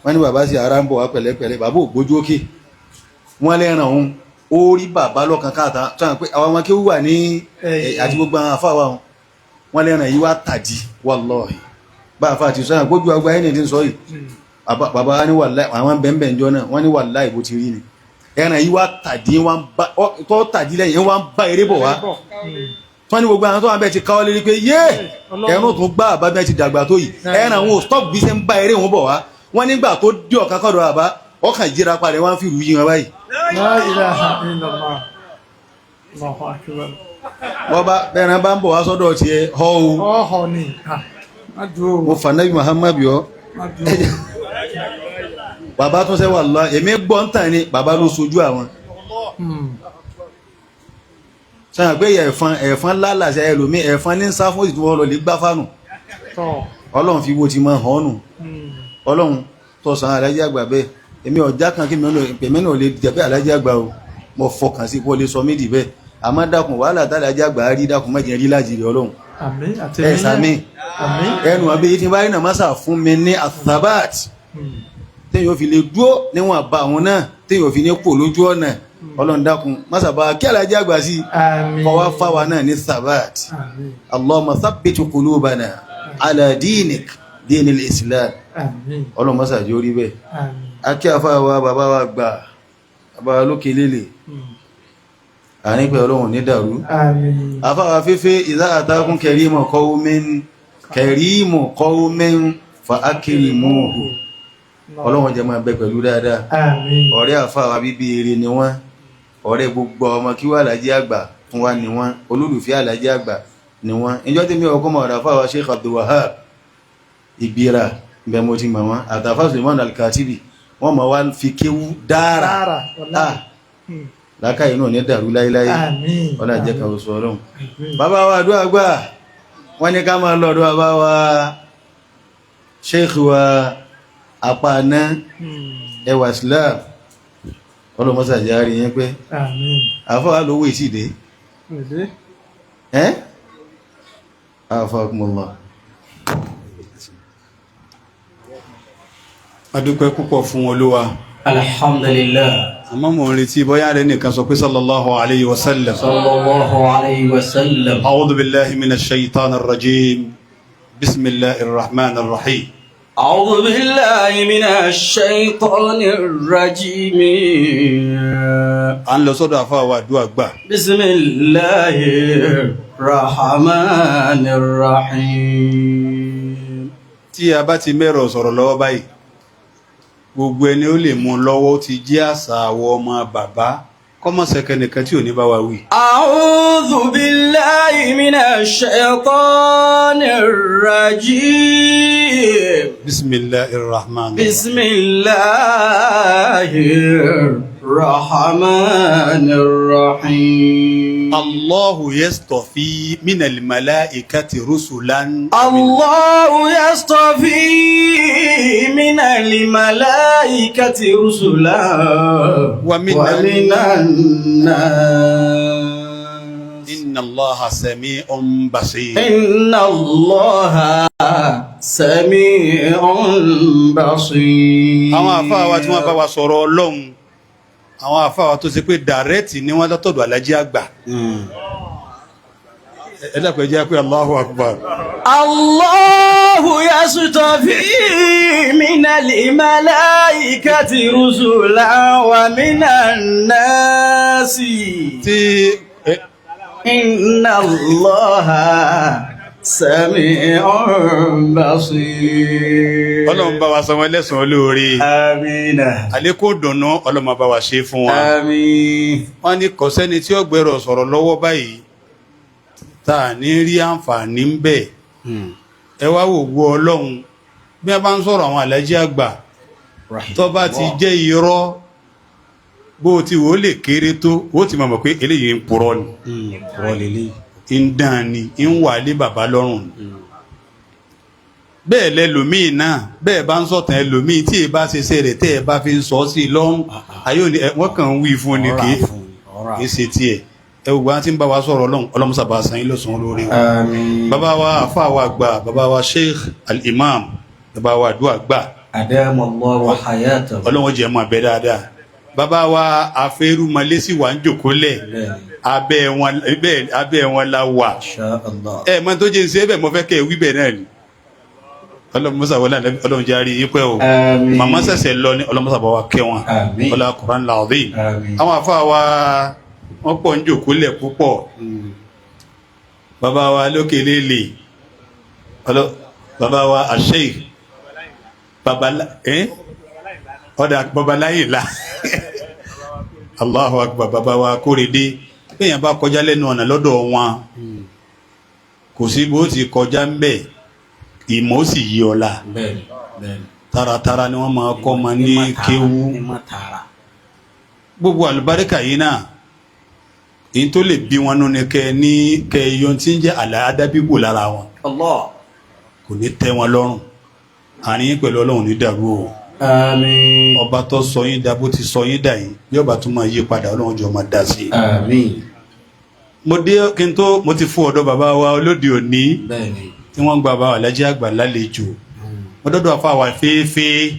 Wọ́n ní bàbá sí ara ń bọ̀ wá pẹ̀lẹ́pẹ̀lẹ́, bàbá ò gbójú òkè. Wọ́n lẹ́ràn òun ó rí bàbá lọ́kàn káàtà tó hàn pé àwọn ọmọ kéwú wà ní àti gbogbo àwọn àfáà wa wọn lẹ́ràn yìí wá tàdí wallahi bá àfáà ti sọ yàn gbójú agbá ẹni tí ń sọ yìí. Bàbá ní wallahi àwọn bẹ́ẹ̀nbẹ́ẹ̀ jọ náà wọ́n ní wallahi bó ti rí ni ẹran yìí wá tàdí tó tàdí lẹ́yìn wá ń bá eré bọ̀ wá tí wọ́n ní gbogbo àwọn tó wà bẹ́ẹ̀ ti káwọ́ lérí pé yé ẹran tó gbá àbá bẹ́ẹ̀ ti dàgbà tó yìí ẹran wọn ò stop bí ṣe ń bá eré wọn bọ̀ wá. Wọ́n nígbà tó dé ọ̀kan kọ́dọ̀ àbá ọkàn jíra padà wọ́n fi rú yí wọn báyìí. La ilaha illallah. Allahu akbar. Wọ́n bá bẹ́ẹ̀rẹ̀ bá ń bọ̀ wá sọ́dọ̀ tiẹ̀ họ o. Ọ̀họ̀ ni. Mo fà nábì Muhammad yọ. Bàbá tún sẹ́ wà lọ èmi gbọ́ ń tàn ní bàbá ló sojú àwọn. Sọ pé ẹ̀fọn ẹ̀fọn lálàsẹ̀ ẹlòmí ẹ̀fọn ní sáfún ìtúwọ́ lọ lè gbá fánù. Ọlọ́run fi wo ti máa hàn nù. Ọlọ́run tọ̀sán alájí àgbà bẹ́ẹ̀ èmi ọ̀já kan kí èmi náà lè jẹ́ pé alájí àgbà o, mo fọkàn sí kó lè sọ mí dì bẹ́ẹ̀, àmọ́ dákun wàhálà tá alájí àgbà rí dákun má jẹ́ rí lájìrì ọlọ́run. Àmín àti ẹ sàmì. Àmín. Ẹnu àbí yìí tí bá rí náà má sà fún mi ní athabat téèyàn fi lè dúró níwọ̀n bá àwọn náà téèyàn fi ní kò lójú ọ̀nà. Ọlọ́run dákun má sàbá kí alájí àgbà sí kọ́ wá fáwa náà ní thabat. Àmín. Allahumma thabbit qulubana ala dinik dinil Islam. Àmín. Ọlọ́run má sàjẹ́ orí bẹ́ẹ̀. Àmín. Akí àfáà bàbá wa gbà bàbá lókè lélẹ̀ àárín pé ọlọ́run ní dàrú. Àmín. Àfáà fífẹ́ ìdá àtàkùn kẹrìmọ̀ kẹrìmọ̀ qawmin fa akrimuhu. Ọlọ́run jẹ́ máa bẹ pẹ̀lú dáadáa. Àmín. Ọ̀rẹ́ àfáà bíbí eré ni wọ́n, ọ̀rẹ́ gbogbo ọmọ kí wà lájí àgbà fún wa ni wọ́n, olólùfẹ́ àlájí àgbà ni wọ́n. Ìjọ́ tí mi ọkọ́ mọ̀ ọ̀rẹ́ àfáà Sheikh Abdul Wahab Ìgbéra bẹ́ẹ̀ mo ti mọ̀ wọ́n, àtàfà Suleiman Al-Katibi wọ́n mọ̀ wá fi kéwú dára. Lákàyè náà ní dàrú láíláí. Àmín. Ọlá jẹ́ ká oṣù ọlọ́run. Bàbá wa àdúrà gbà wọ́n ní ká máa lọ́dọ̀ bàbá wa Sheikh wa apáná ẹwà Islam ọlọ́mọsàjárí yẹn pé Àmín. àfọwà lówó ìtìdé Èdè. ẹ́ àfọwàkùnmọ̀lá. A dúpẹ́ púpọ̀ fún Olúwa. Alhamdulillah. Àmọ́ mò ń retí bóyá rẹ̀ nìkan sọ pé sallallahu alayhi wa sallam. Sallallahu alayhi wa sallam. A'udhu billahi minash shaitanir rajim. Bismillahir rahmanir rahim. أعوذ بالله من الشيطان الرجيم. À ń lọ sọ́dọ̀ àfáà wa àdúrà gbà. بسم الله الرحمن الرحيم. Tí a bá ti mẹ́rọ̀ sọ̀rọ̀ lọ́wọ́ báyìí, gbogbo ẹni ó lè mú un lọ́wọ́ ti jẹ́ àṣà àwọ ọmọ bàbá kọ́mọ̀sẹ̀kẹ́ nìkan tí ò ní bá wa wí. أعوذ بالله من الشيطان الرجيم. Bismillahir rahmanir rahim. بسم الله الرحمن الرحيم. Allahu yastafi minal malaikati rusulan. الله يصطفي من الملائكة رسلا ومن ومن الناس. Inna Allaha sami'un basir. إن الله سميع بصير. Àwọn àfáà wa tí wọ́n bá wa sọ̀rọ̀ Ọlọ́run, àwọn àfáà wa tó ṣe pé dàrẹ́tì ni wọ́n látọ̀dọ̀ Alájí àgbà. Ẹ dákun, ẹ jẹ́ pé Allahu akbar. الله يصطفي من الملائكة رسلا ومن الناس. Tí ẹ إن الله سميع بصير. Ọlọ́run bá wa san wọn lẹ́san olóore. آمين. Àlékún dùnú Ọlọ́run bá wa ṣe fún wa. آمين. Wọ́n ní kò sẹ́ni tí ó gbèrò sọ̀rọ̀ lọ́wọ́ báyìí tá a ní rí àǹfààní ń bẹ̀. Ẹ wá wò gbọ́ Ọlọ́run bí wọ́n bá ń sọ̀rọ̀ àwọn Alájí àgbà, tó bá ti jẹ́ irọ́, bó o ti wò ó lè kéré tó, ó ti mọ̀ pé eléyìí ń purọ́ ni, ń dán ni, ń wà lé bàbá lọ́rùn ni. Bẹ́ẹ̀ lẹlòmíì náà, bẹ́ẹ̀ bá ń sọ̀tàn ẹlòmíì tí ì bá ṣe ṣe rẹ̀, tẹ́ ẹ bá fi ń sọ sí i lọ́rùn, ayé òní wọ́n kàn ń wí fún ni, kì í ṣe tiẹ̀. Ẹ gbogbo àwọn tí ń bá wa sọ̀rọ̀ Ọlọ́run, ọlọ́mùsàbà san yín lọ́sàn-án lórí o. آمين. Bàbá wa àfa wa gbà, bàbá wa Sheikh Al-Imam, bàbá wa àdúrà gbà. أدام الله حياته. Ọlọ́run jẹ́ mọ́ abẹ́ dáadáa. Bàbá wa àfẹ́rùmọ́lẹ́sì wà ń jòkólẹ̀, abẹ́ wọn bẹ́ẹ̀, abẹ́ wọn la wà. إن شاء الله. Ẹ mọ tó jẹ́ ń ṣe é bẹ́ẹ̀, mo fẹ́ kẹ́ ẹ wí bẹ́ẹ̀ náà ni. Ọlọ́mọsà wọlé, Ọlọ́run jẹ́ àárí yín pẹ́ o. آمين. Màmá ṣẹ̀ṣẹ̀ lọ ní, ọlọ́mọsà bá wa kẹ́ wọn. Àmín. Ọlá Qur'an al-Azim. آمين. Àwọn àfa wa wọ́n pọ̀ ń jòkólẹ̀ púpọ̀. Bàbá wa lókè lélẹ̀, bàbá wa Sheikh babala ọ̀dà babaláyìnlá, Allahu akbar. Bàbá wa Kórèdé, bẹ́ẹ̀ yẹn bá kọjá lẹ́nu ọ̀nà lọ́dọ̀ wọn, kò sí bó ti kọjá ń bẹ̀, ìmọ̀ ó sì yí ọ la. Bẹ́ẹ̀ni, bẹ́ẹ̀ni. Taratara ni wọ́n máa kọ́ ma ní kéwú. Ní tààrà. Gbogbo àlùbáríkà yìí náà, èyí tó lè bí wọn nú ni kẹ ní kẹ yọ tí ń jẹ́ àlàádábíwò lára wọn. Allah. Kò ní tẹ́ wọn lọ́rùn. Àárín yín pẹ̀lú Ọlọ́run ní dàrú o. Àmín. Ọba tó sọ yín dà bó ti sọ yín dà yìí, yọba tún máa yí padà, Ọlọ́run jọ máa dá sí i. Àmín. Mo dé kí n tó, mo ti fún ọ̀dọ̀ bàbá wa olóde òní Bẹ́ẹ̀ni. tí wọ́n gba bàbá Alájí àgbà lálejò. Mo dọ́dọ̀ àfa wa fẹ́ẹ́fẹ́.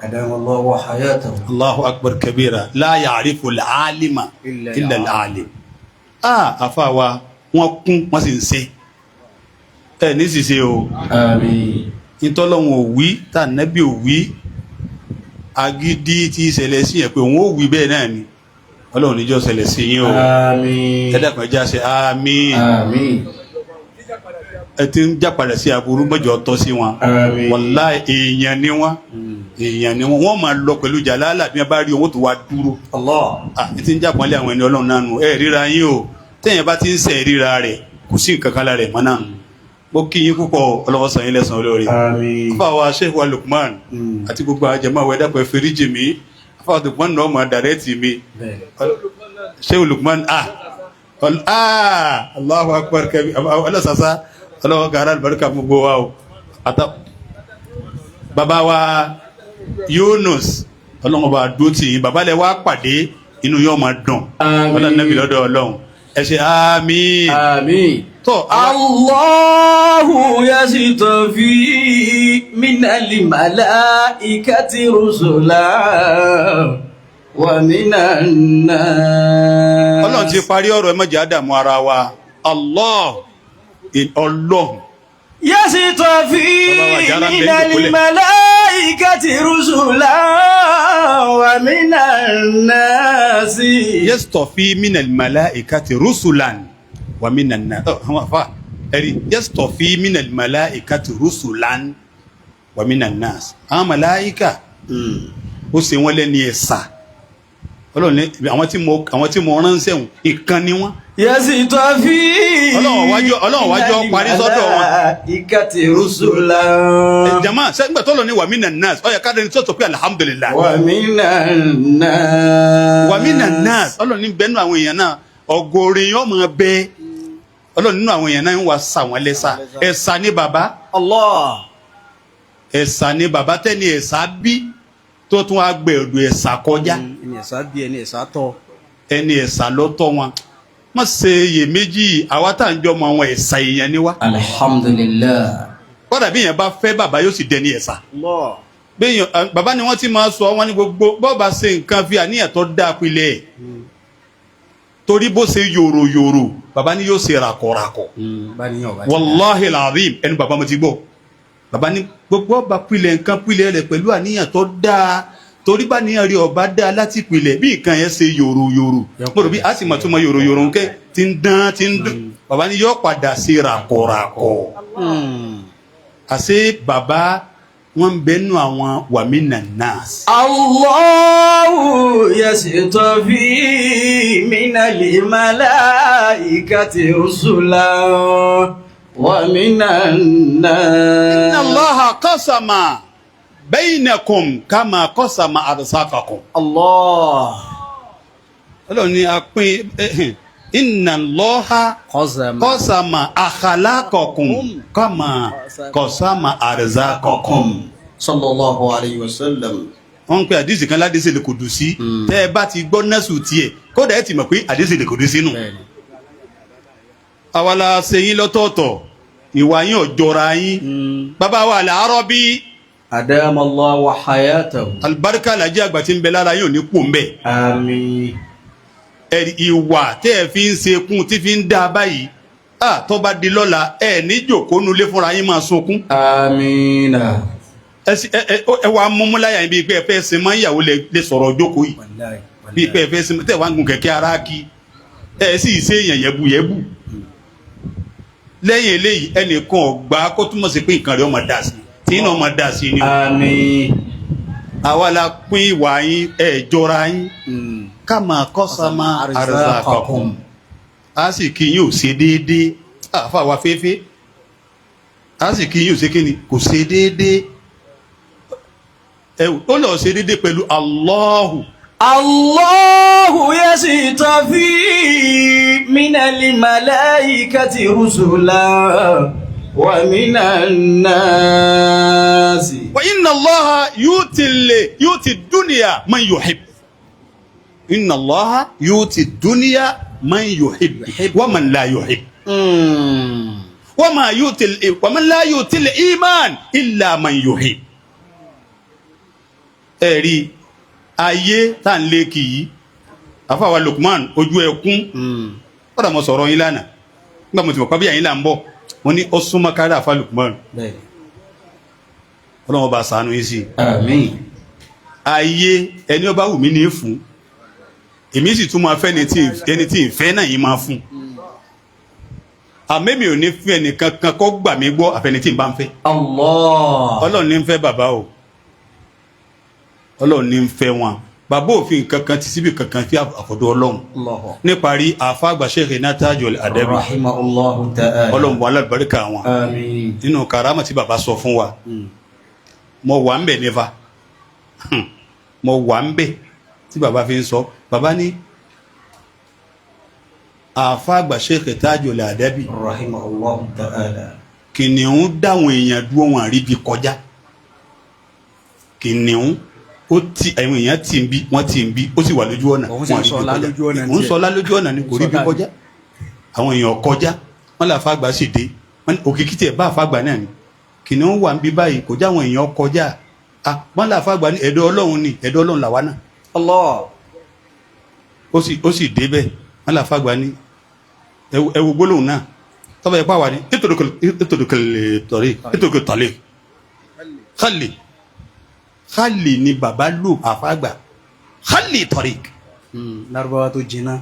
أدام الله حياته. Allahu akbar kabira, la ya'rifu al-alima illa al-alim. Ah, àfa wa wọ́n kún, wọ́n sì ń ṣe ẹ ní ṣiṣẹ́ o. Àmín. Ìtọ́lọ́hun ò wí tá nẹ́bí ò wí, agídí tí ìṣẹ̀lẹ̀ sí yẹn pé òun ò wí bẹ́ẹ̀ náà ni. Ọlọ́run níjọ́ ṣẹlẹ̀ sí yín o. Àmín. Ẹ dákun, ẹ já ṣe àmín. Àmín. Ẹ ti ń jápadà sí aburú, mọ́jọ tọ́ sí wọn. Àmín. Wàláhì, èèyàn ni wọ́n, èèyàn ni wọ́n. Wọ́n máa lọ pẹ̀lú jàlálà, bí wọ́n bá rí owó tó wá dúró. Allah. Ah, ẹ ti ń jápọ̀nlé àwọn ẹni Ọlọ́run náà nù. Ẹ ríra yín o, téèyàn bá ti ń sẹ̀ ríra rẹ̀, kò sí nǹkan kan lára ẹ̀ mọ́ náà. Mo kí yín púpọ̀, ọlọ́wọ́ sàn yín lẹ́sàn-án olóore. Àmín. Afa wa Sheikh wa Lukman àti gbogbo àjẹmọ́ àwọn ẹ̀dá pẹ̀lú fèrèjì mi, afa wa Lukman náà mọ̀ dàrẹ́tì mi. Sheikh Lukman, ah ah, Allahu akbar kabi ọlọ́sàsá, ọlọ́wọ́ gàrà àlùbáríkà gbogbo wa o. Ata bàbá wa Yunus, ọlọ́wọ́ bá dúró tì yín. Bàbá lẹ wá pàdé, inú yóò máa dùn. Àmín. Ọlọ́run nàbí lọ́dọ̀ Ọlọ́run. Ẹ ṣe àmín. Àmín. Tó Allahu yasitafi minal malaikati rusula wa minan nas. Ọlọ́run ti parí ọ̀rọ̀, ẹ má jẹ́ àdàmú ara wa. Allah, Ọlọ́run. Yasitafi Bàbá wa Àjàrà ń bẹ ní minal ìjòkólẹ̀. malaikati rusula wa minan nas. Yastafi minal malaikati rusulan wa minan nas. Àwọn afa ẹ̀rí, yastafi minal malaikati rusulan wa minan nas. Àwọn màláíkà, ó ṣe wọ́n lẹ́ni ẹ̀sà. Ọlọ́run ní àwọn tí mo ránṣẹ́ wọn, ìkan ni wọ́n. Yasitafi Ọlọ́run wájú parí sọ́dọ̀ wọn. Malaikati rusula. Jama sẹ́gbẹ̀ tọ́lọ̀ ní wa minan nas, ó yẹ ká dẹni sọ́tọ̀ pé alhamdulillah. Wa minan nas. Wa minan nas. Ọlọ́run ní bẹ́ẹ̀ nínú àwọn èèyàn náà, ọgọ́rin yóò máa bẹ. Ọlọ́run nínú àwọn èèyàn náà ń wá sà wọ́n lẹ́sà. Ẹ̀sà ní bàbá. Allah. Ẹ̀sà ní bàbá, tẹ́ni ẹ̀sà bí tó tún á gbẹ ọ̀dọ̀ ẹ̀sà kọjá. Ẹni ẹ̀sà bí, ẹni ẹ̀sà tọ́. Ẹni ẹ̀sà ló tọ́ wọn. Má ṣe iyèméjì, àwa tá à ń jọmọ àwọn ẹ̀sà èèyàn ni wá. Alhamdulillah. Kódà bí èèyàn bá fẹ́ bàbá, yóò sì dẹni ẹ̀sà. Allah. Béèyàn bàbá ni wọ́n ti máa sọ wọ́n ní gbogbo bọ́ọ̀bà ṣe nǹkan, fi àníyàn tó dáa pilẹ̀ ẹ̀, torí bó ṣe yòrò yòrò, bàbá ni yóò ṣe ràkọ̀ràkọ̀. Wàláhì làzim, ẹnu bàbá mo ti gbọ́. Bàbá ní gbogbo ọba pilẹ̀ nǹkan, pilẹ̀ rẹ̀ pẹ̀lú àníyàn tó dáa, torí bá níyàn rí ọba dáa láti pilẹ̀, bí nǹkan yẹn ṣe yòrò yòrò, mo rò bí a sì mọ̀ tó mọ yòrò yòrò nǹkẹ́ ti ń dán ti ń dún, bàbá ni yóò padà ṣe ràkọ̀ràkọ̀. Àṣé bàbá wọn ń bẹnu àwọn wàmínà nas. Allahu yasitafi minal malaikati rusula wa minan nas. Inna Allaha qasama bainakum kama qasama arsaqakum. Allah. Ọlọ́run ní a pín, inna Allaha Qasama. Qasama akhlaqakum kama qasama arzaqakum. Sallallahu alayhi wa sallam. Wọ́n ń pe àdìsí kan ládìsí lè kò dùn sí. Tẹ́ ẹ bá ti gbọ́ nẹ́sù tiẹ̀, kódà ẹ ti mọ̀ pé àdìsí lè kò dùn sínú. Àwa la ṣe yín lọ́tọ̀ọ̀tọ̀, ìwà yín ò jọra yín. Bàbá wa làárọ̀ bí. Adama Allah wa hayatahu. Alibarika lajẹ àgbà tí ń bẹ lára yín ò ní kú ń bẹ. Àmín. Ẹ ìwà tẹ́ ẹ fi ń ṣe kún tí fi ń dá báyìí, à tó bá di lọ́la, ẹ ní jòkó nulẹ̀ fúnra yín máa sunkún. Amina. Ẹ sì ẹ ẹ ẹ wàá múmúláyà yín bíi pé ẹ fẹ́ sin mọ́ ìyàwó lè sọ̀rọ̀ jókòó yìí, bíi pé ẹ fẹ́ sin tẹ̀ wá ń gun kẹ̀kẹ́ ara kí ẹ sì ṣe èèyàn yẹ̀bùyẹ̀bù. Lẹ́yìn eléyìí, ẹnìkan ọ̀gbá kó túmọ̀ sí pé nǹkan rẹ̀ ọmọ dà sí tí iná ọmọ dà sí ni o. Àmín. Àwa la pín ìwà yín, ẹ jọra yín. Kama qasama arzaqakum, a sì kí yín ò ṣe déédéé. Àfa wa féfé, a sì kí yín ò ṣe kíni, kò ṣe déédéé. Ẹ ó lọ ṣe déédéé pẹ̀lú Allahu. Allahu yasitafi minal malaikati rusula wa minan nasi. Wa inna Allaha yuti dunya man yuhib, inna Allaha yuti dunya man yuhib wa man la yuhib, wa ma yuti wa man la yuti al-iman illa man yuhib. Ẹ̀rí ayé tá à ń lé kì í, àfàwà Lukman ojú ẹkún, kọ́dà mo sọ̀rọ̀ yín lánàá nígbà mo ti mọ̀ pábíyà yín là ń bọ̀, mo ní ó súnmọ́ kárí àfà Lukman. Ọlọ́run bá ṣàánú yín sí i. Àmín. Ayé ẹni ó bá wù mí ní í fún, èmi sì tún máa fẹ́ ẹni tí ń fẹ́ náà yín máa fún, àmẹ́mi ò ní fún ẹnìkan kan kó gbà mí gbọ́ àfẹni tí ń bá ń fẹ́. Allah. Ọlọ́run ní ń fẹ́ bàbá o, Ọlọ́run ní ń fẹ́ wọn. Bàbá òfin kankan ti síbi kankan fi àfọ̀dọ̀ Ọlọ́run. Allahu. Níparí, àfa àgbà Sheikh Tajul Adabi. Rahimahullahu ta'ala. Ọlọ́run bọ̀ alábàríkà wọn. Àmín. Nínú karama tí bàbá sọ fún wa, mo wà ń bẹ̀ nífa, mo wà ń bẹ̀ tí bàbá fi ń sọ. Bàbá ní àfa àgbà Sheikh Tajul Adabi Rahimahullahu ta'ala. Kìnìún dáwọn èèyàn dúró, wọn àríbi kọjá. Kìnìún ó ti àwọn èèyàn tì ń bí, wọ́n tì ń bí, ó sì wà lójú ọ̀nà. Òun sì ń Wọn àríbi sọlá kọjá. Lójú ọ̀nà Òun tiẹ̀. sọlá lójú ọ̀nà ni kò ríbi Sọlá ni. kọjá. Àwọn èèyàn kọjá, wọ́n là fàgbà sì dé. Wọ́n ní òkìkí tiẹ̀ bá àfàgbà náà ni kìnìún wà ń bí báyìí, kò já àwọn èèyàn kọjá. Ah, wọ́n là fàgbà ní ẹ̀dọ́ Ọlọ́run ni, ẹ̀dọ́ Ọlọ́run làwa náà. Allah. Ó sì débẹ̀, wọ́n là fàgbà ní ẹ wo gbólóhùn náà tọ́ba yẹn pàwọ́ ni ètòdòkèlè tọ̀rí ètòdòkèlè tọ̀lé xali xali ni baba lò àfàgbà xali tọ̀rí. Lárúbáwá tó jiná.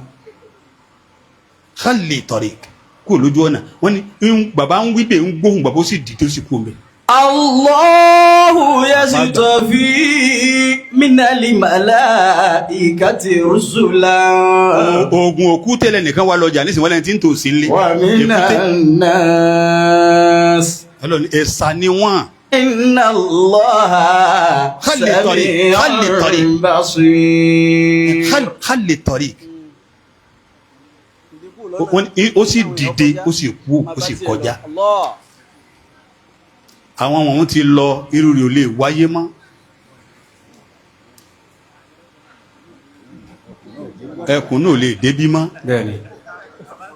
Xali tọ̀rí kúrò lójú ọ̀nà. Wọ́n ní baba ń wí bẹ́ẹ̀, ń gbóhùn baba, ó sì dìde, ó sì kú omi. Allahu yastafi minal malaikati rusula. Oògùn òkú tẹ́lẹ̀ nìkan wà lọ́jà nísìnyí, wọ́n lẹ́ni tí ń tò sí nílé. Wa minan nas. Ọlọ́ni ẹ̀sà ni wọ́n. Inna Allaha Khalli tariq, khalli tariq. sami'un basir. Xali tọ̀rí. Wọ́n ní ó sì dìde, ó sì kú, ó sì kọjá. Allah. Àwọn wọ̀nyí ti lọ, irú rẹ̀ ò lè wáyé mọ́. Ẹkùn náà ò lè débí mọ́. Bẹ́ẹ̀ni.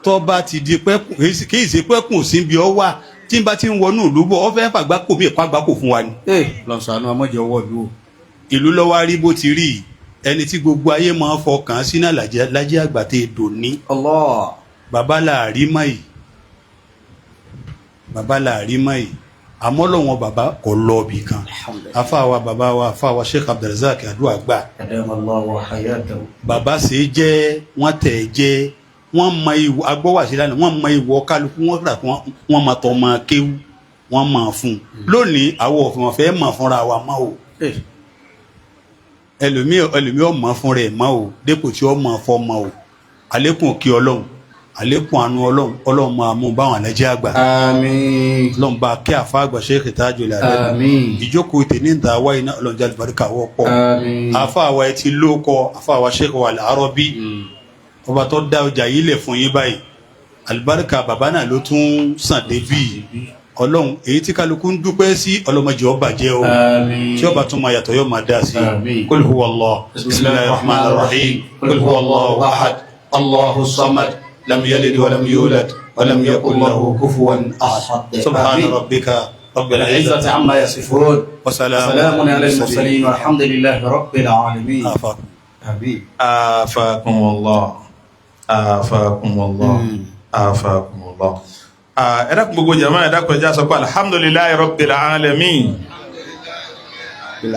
Tó bá ti di pẹ́kùn, kì í ṣe pẹ́kùn sí bí ọ wà tí n bá ti ń wọnú ìlú bọ̀, ọ fẹ́ fàgbákò mí ìpàgbákò fún wa ni. Lọ́sàn-án ọmọdé ọwọ́ ìlú o. Ìlú lọ́wọ́ á rí bó ti rí yìí. Ẹni tí gbogbo ayé máa ń fọkàn sí náà lájẹ́ àgbà tẹ́ dòní. Allah. Bàbá làárí mọ́ yìí, bàbá làárí mọ́ yìí, àmọ́ lọ́wọ́n bàbá kò lọ ibì kan. Afáwa bàbá wa, afáwa Sheikh Abdulrasaq, àdúrà gbà. Adama Allahu hayatahu. Bàbá ṣe é jẹ́, wọ́n tẹ̀ ẹ́ jẹ́, wọ́n mọ ìwọ agbọ́wàsí lánàá, wọ́n mọ ìwọ kálukú, wọ́n rà wọ́n mọ tọ́ mọ kéwú, wọ́n mọ fún un lónìí. Àwọn òfin wọn fẹ́ mọ̀ fúnra wa mọ́ o. Ẹlòmíì ọ̀ mọ̀ fún rẹ̀ mọ́ o, dépò tí ó mọ̀ fọ́ mọ́ o. Àlékún kí Ọlọ́run, àlékún àánú Ọlọ́run, Ọlọ́run máa mú báwọn alájẹ́ àgbà. Àmín. Ọlọ́run bá kí àfa àgbà Sheikh Tajul Adab. Àmín. Ìjókòó tèmi ń ta wáyé náà, Ọlọ́run jẹ́ àlùbáríkà wọ́pọ̀. Àmín. Àfa àwa ẹ ti lóko, àfa àwa Sheikh wa Al-Arabi, ọba tó dá ọjà yìí lẹ̀ fún yín báyìí, àlùbáríkà bàbá náà ló tún sàn débì. Ọlọ́run èyí tí kálukú ń dúpẹ́ sí, ọlọ́mọdé ó bàjẹ́ o. Àmín. Tí ọba tún máa yàtọ̀, yóò máa dá sí. Àmín. Kul huwa Allah, bismillahir rahmanir rahim, kul huwa Allahu ahad, Allahu samad, lam yalid wa lam yulad wa lam yakul lahu kufuwan ahad. Subhana rabbika rabbil العزة izzati عما يصفون wa salamun سلام على المرسلين والحمد لله رب العالمين. Afa. آمين. Afakum Allah, afakum Allah, afakum Allah. Ẹ dákun, gbogbo jama, ẹ dákun, ẹ jẹ́ á sọ pé alhamdulillahi rabbil alamin,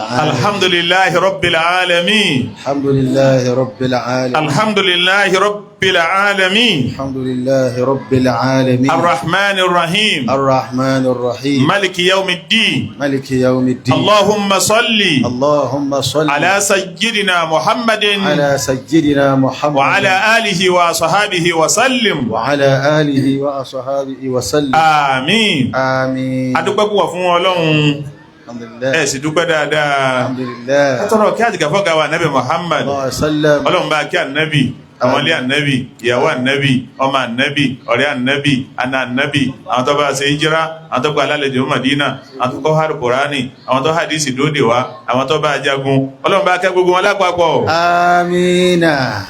alhamdulillahi rabbil alamin. Alhamdulillahi rabbil alamin. Alhamdulillahi rabbil alamin. Alhamdulillahi rabbil alamin. Arrahmanir rahim. Arrahmanir rahim. Maliki yawmiddin. Maliki yawmiddin. Allahumma salli Allahumma salli ala sayyidina muhammadin ala sayyidina Muhammad wa ala alihi wa sahabihi wa sallim. Wa ala alihi wa ashabihi wa sallim. Àmín. Àmín. Adúpẹ́ púpọ̀ fún Ọlọ́run. Alhamdulillah. Ẹ sì dúpẹ́ dáadáa. Alhamdulillah. Atọ́rọ̀ kí àtìkà fọ́gà wa ànábì Muhammad. Allah sallam. Ọlọ́run bá kí ànábì, àwọn ilé ànábì, ìyàwó ànábì, ọmọ ànábì, ọ̀rẹ́ ànábì, àna ànábì, àwọn tó bá ṣe hijira, àwọn tó gba alálejò Madina, àwọn tó kọ́ hàrù Kùránì, àwọn tó hadisi dóde wa, àwọn tó bá jagun. Ọlọ́run bá kẹ́ gbogbo wọn lápapọ̀. Amina.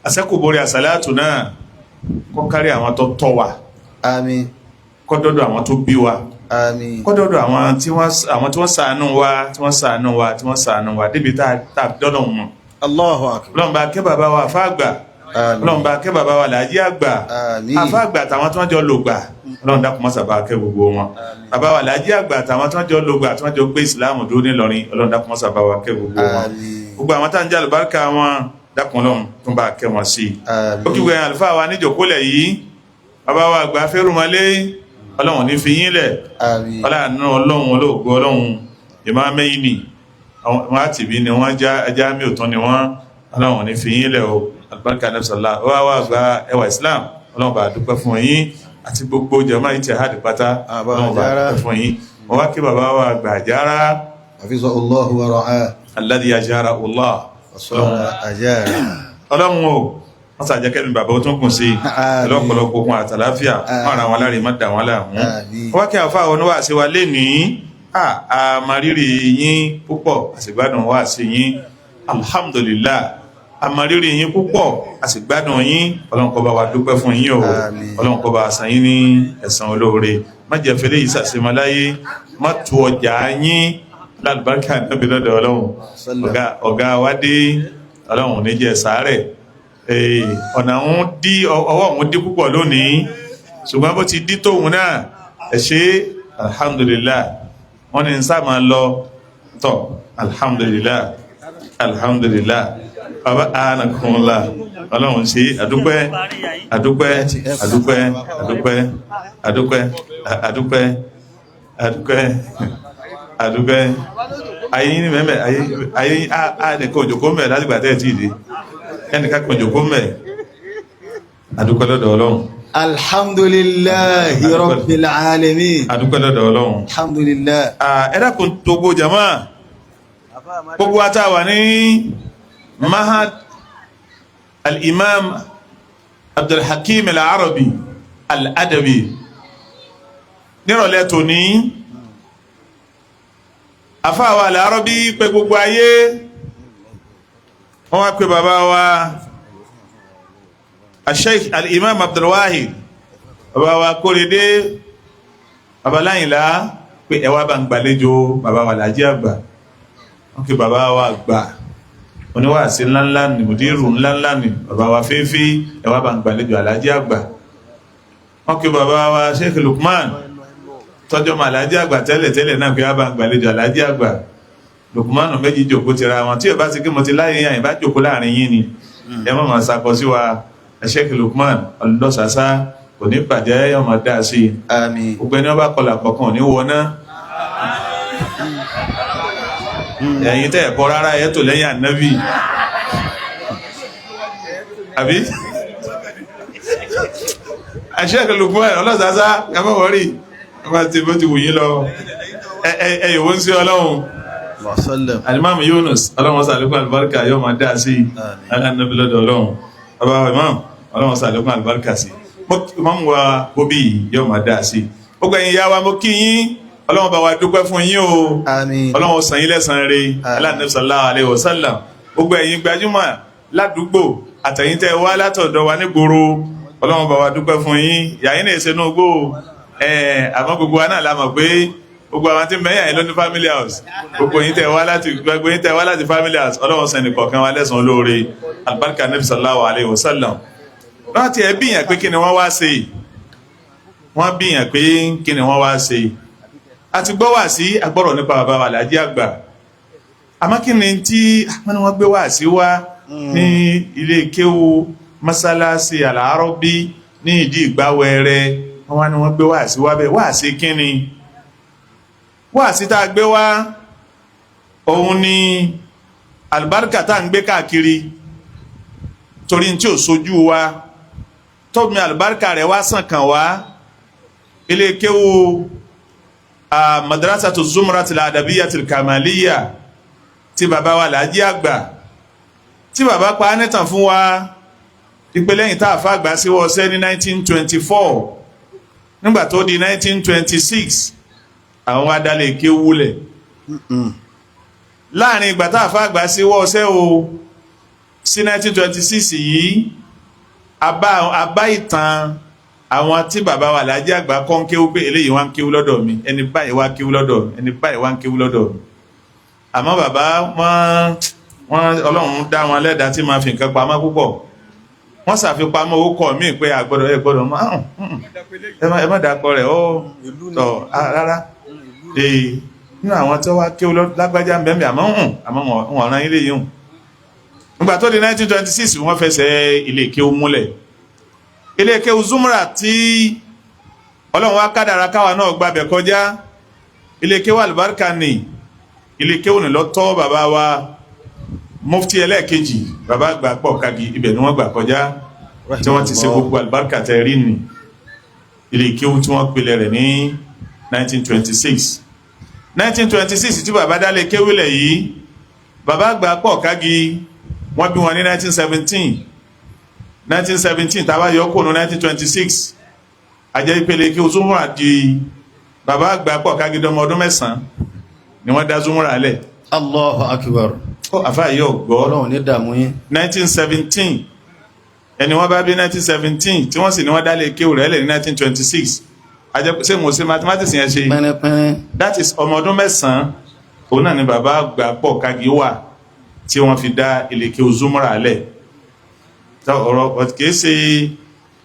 Àṣẹ́kùborí àsálàtù náà kó kárí àwọn tó tọ́ wa, Àmín. kó dọ́dọ̀ àwọn tó bí wa, Àmín. kó dọ́dọ̀ àwọn tí wọ́n ṣàánú wa, tí wọ́n ṣàánú wa, tí wọ́n ṣàánú wa débi tá a dọ́dọ̀ wọn. Allahu akbar. Ọlọ́run bá kẹ́ bàbá wa àfá àgbà. Àmín. Ọlọ́run bá kẹ́ bàbá wa làájí àgbà. Àmín. Àfá àgbà àtàwọn tí wọ́n jọ lò gbà, Ọlọ́run dákun mọ́sà bá kẹ́ gbogbo wọn. Bàbá wa làájí àgbà àtàwọn tí wọ́n jọ lò gbà, tí wọ́n jọ gbé ìsìláàmù dúró nílọrin, Ọlọ́run dákun mọ́sà bá wa kẹ́ gbogbo wọn. Àmín. Gbogbo àwọn tá à ń jẹ́ àlùbáríkà wọn, dákun Ọlọ́run tún bá kẹ́ wọn sí i. Àmín. Ó kí gbogbo ẹ̀yin àlùfáà wa níjòkólẹ̀ yìí, bàbá wa àgbà fẹ́rùmọ́lé, Ọlọ́run ní fi yín lẹ̀. Àmín. Ọlọ́run, Ọlọ́run olóògbé, Ọlọ́run ìmáàmẹ́yìnì àwọn àtìbí ni wọ́n já mi òtún ni wọ́n. Ọlọ́run ní fi yín lẹ̀ o. Albarka nafsala wá wá gba ẹwà Islam. Ọlọ́run bá dúpẹ́ fún yín àti gbogbo jama Ittihad pátá. Àbá Ọlọ́run bá Àjàrà. dúpẹ́ fún yín. Wọ́n wá kí bàbá wa àgbà Àjàrà. Hafizahu Allahu wa ra'ah. Alladhi ajara Allah. Wa sara ajara. Ọlọ́run o, wọ́n sàjẹ́ kẹ́mi bàbá ó tún kùn sí i Àmín. lọ́pọ̀lọpọ̀ okun àtàláfíà, wọ́n ara wọn láre, má dà wọ́n láàmú. Àmín. Wọ́n kí àfa oníwàásí wa lénìí, a mọ rírì yín púpọ̀, àsìgbádùn wá sí yín, alhamdulillah. Àmọ̀rírì yín púpọ̀, a sì gbádùn yín. Ọlọ́run kó bá wa dúpẹ́ fún yín o. Àmín. Ọlọ́run kó bá wa san yín ní ẹ̀san olóore. Má jẹ́ fẹ́lẹ́ yìí sàṣemọ́láyé, má tu ọjà yín lálùbáríkà nábì lọ́dọ̀ Ọlọ́run. Ọ̀gá wa dé, Ọlọ́run ò ní jẹ́ sàárẹ̀. Ọ̀nà òun dí, ọwọ́ òun dí púpọ̀ lónìí, ṣùgbọ́n bó ti dí tóun náà, ẹ ṣé, alhamdulillah. Wọ́n ní sáà máa lọ tọ̀, alhamdulillah, alhamdulillah. Baba anakunla, Ọlọ́run ṣe, àdúpẹ́, àdúpẹ́, àdúpẹ́, àdúpẹ́, àdúpẹ́, àdúpẹ́, àdúpẹ́, àdúpẹ́. Ayé ní mẹ́mẹ́, ayé ayé á nìkan òjòkó mẹ́ láti gbà tẹ́ ẹ̀ tí ì dé, ẹnìkan kan òjòkó mẹ́. Àdúpẹ́ lọ́dọ̀ Ọlọ́run. Alhamdulillahi rabbil alamin. Àdúpẹ́ lọ́dọ̀ Ọlọ́run. Alhamdulillah. Ẹ dákun, gbogbo jama, gbogbo wa tá a wà ní Mahad al-Imam Abdulhakeem al-Arabi al-Adabi nírọ̀lẹ́ tòní, àfáàwà al-Arabi pé gbogbo ayé, wọ́n wá pé bàbá wa al-Sheikh al-Imam Abdulwahid, bàbá wa Kóredé, bàbá Láyìnlá, pé ẹ wá bá ń gbàlejò bàbá wa Làjí Àgbà. Wọ́n kí bàbá wa àgbà oníwàásí ńláńlá ni, mùdírù ńláńlá ni, bàbá wa fífí, ẹ wá bá ń gbàlejò Àlájí Àgbà. Wọ́n kí bàbá wa Sheikh Lukman, tọ́jọ́ mọ́ Àlájí Àgbà tẹ́lẹ̀ tẹ́lẹ̀ náà, pé wá bá ń gbàlejò Àlájí Àgbà. Lukman méjì jòkó tira wọn, tí o bá ti kí mo ti láyé yàn ìbá jòkó láàrin yín ni, ẹ má máa sakọ sí wa. Sheikh Lukman ọlọ́sàsá kò ní bàjẹ́, ọmọ dáa sí i. Àmín. Gbogbo ẹni wọn bá kọlà kọ̀ọ̀kan ò ní wọná. Ẹ̀yin tẹ́ ẹ̀ kọ́ rárá, ẹ̀ tó lẹ́yìn ànábì àbí Sheikh Lukman ọlọ́sàsá, ẹ má wọrí, ẹ má ti bó ti wù yín lọ, ẹ yòówó ń sí Ọlọ́run. Sallam. Alimami Yunus, Ọlọ́run sàlékún àlùbáríkà, yóò máa dá sí i aláǹdàbí lọ́dọ̀ Ọlọ́run. Bàbá wa imam, Ọlọ́run sàlékún àlùbáríkà sí i. Mọ́mú wa bóbí yìí yóò máa dá sí i. Gbogbo ẹ̀yin ìyá wa, mo kí yín. Ọlọ́run bá wa dúpẹ́ fún yín o. Àmín. Ọlọ́run san yín lẹ́san rere, aláǹdàbí sallallahu alaihi wasallam. Gbogbo ẹ̀yin gbajúmọ̀ ládùúgbò àtẹ̀yin tẹ́ wá látọ̀dọ̀ wa nígboro, Ọlọ́run bá wa dúpẹ́ fún yín. Yàyín náà ṣe inú gbó ẹ̀, àmọ́ gbogbo wa náà la mọ̀ pé gbogbo àwọn tí ń bẹ́yà yín ló ní family house. Gbogbo yín tẹ́ wá láti, gbogbo yín tẹ́ wá láti family house, Ọlọ́run san ẹnìkọ̀ọ̀kan wa lẹ́san olóore, albarka nabi sallallahu alayhi wa sallam. Láti ẹ bíyàn pé kí ni wọ́n wá ṣe, wọ́n bíyàn pé kí ni wọ́n wá ṣe. A ti gbọ́ wá sí agbọ́rọ̀ nípa bàbá wa Àlàjí Àgbà, àmọ́ kí ni tí wọ́n ní wọ́n gbé wá sí wá ní ilé kéwu mọ́sálásí Al-Arabi ní ìdí ìgbàwẹ̀rẹ̀, wọ́n wá ní wọ́n gbé wá sí wá bẹ́ẹ̀, wá sí kí ni wáàsí tá a gbé wá? Òun ni àlùbáríkà tá à ń gbé káàkiri, torí tí ò sojú wa tóbi, àlùbáríkà rẹ̀ wá sàn kàn wá. Ilé kéwu Madrasatu Zumratil Adabiyatil Kamaliya tí bàbá wa Làjí Àgbà, tí bàbá pa á nítàn fún wa ìpè lẹ́yìn tá a fa àgbà sí wọ́ọ́sẹ́ ní 1924, nígbà tó di 1926, àwọn adalẹ̀ ké wúlẹ̀. Láàrin ìgbà tá a fa àgbà sí wọ́ọ́sẹ́ o sí 1926 yìí, abá ìtàn àwọn tí bàbá wa Làjí Àgbà kọ́ ń kéwú pé eléyìí wá ń kéwú lọ́dọ̀ mi, ẹni báyìí wá kéwú lọ́dọ̀ mi, ẹni báyìí wá ń kéwú lọ́dọ̀ mi. Àmọ́ bàbá wọn Ọlọ́run dá wọn lẹ́dàá tí máa fi nǹkan pamọ́ púpọ̀. Wọ́n ṣàfipamọ́ owó kọ́ mí pé àgbọ̀dọ̀ ẹ gbọ́dọ̀ mọ́, ẹ má dàpọ̀ rẹ̀ ó tọ̀ rárá. Ee, nínú àwọn tí wọ́n wá kéwú lágbájá ń bẹ́ẹ̀, àmọ́ hùn, àmọ́ wọn rán ilé yìí hùn. Nígbà tó di 1926, wọ́n fẹsẹ̀ ilé kéwú múlẹ̀, ilé kéwú Zumra tí Ọlọ́run wá kádàrá káwa náà gbabẹ̀ kọjá. Ilé kéwú àlùbáríkà ni ilé kéwú ní lọ́tọ́ bàbá wa mufti ẹlẹ́ẹ̀kejì, bàbá àgbà pọ̀ kagi, ibẹ̀ ni wọ́n gbà kọjá tí wọ́n ti ṣe gbogbo àlùbáríkà tẹ́ rí ni. Ilé kéwú tí wọ́n pilẹ̀ rẹ̀ ní 1926, 1926 tí bàbá dálé kéwú lẹ̀ yìí. Bàbá àgbà pọ̀ kagi, wọ́n bí wọn ní 1917. 1917 tá a bá yọ kó nu 1926, àjẹ́ ìpele kí Zumra di bàbá àgbà pọ̀ kagi dọmọ ọdún 9 ni wọ́n dá Zumra lẹ̀. Allahu akbar. Ó àfa yìí ò gbọ́. Ọlọ́run ní dààmú yín. 1917 ẹni wọ́n bá bí 1917 tí wọ́n sì ní wọ́n dálé kéwù rẹ̀ lẹ̀ ní 1926. Àjẹpẹ́ ṣé mo ṣe mathematics yẹn ṣe? Pẹ́rẹ́pẹ́rẹ́. That is ọmọ ọdún 9, òun náà ni bàbá àgbà pọ̀ kági wà tí wọ́n fi dá ilé kéwù Zumra lẹ̀. Ọ̀rọ̀ kìí ṣe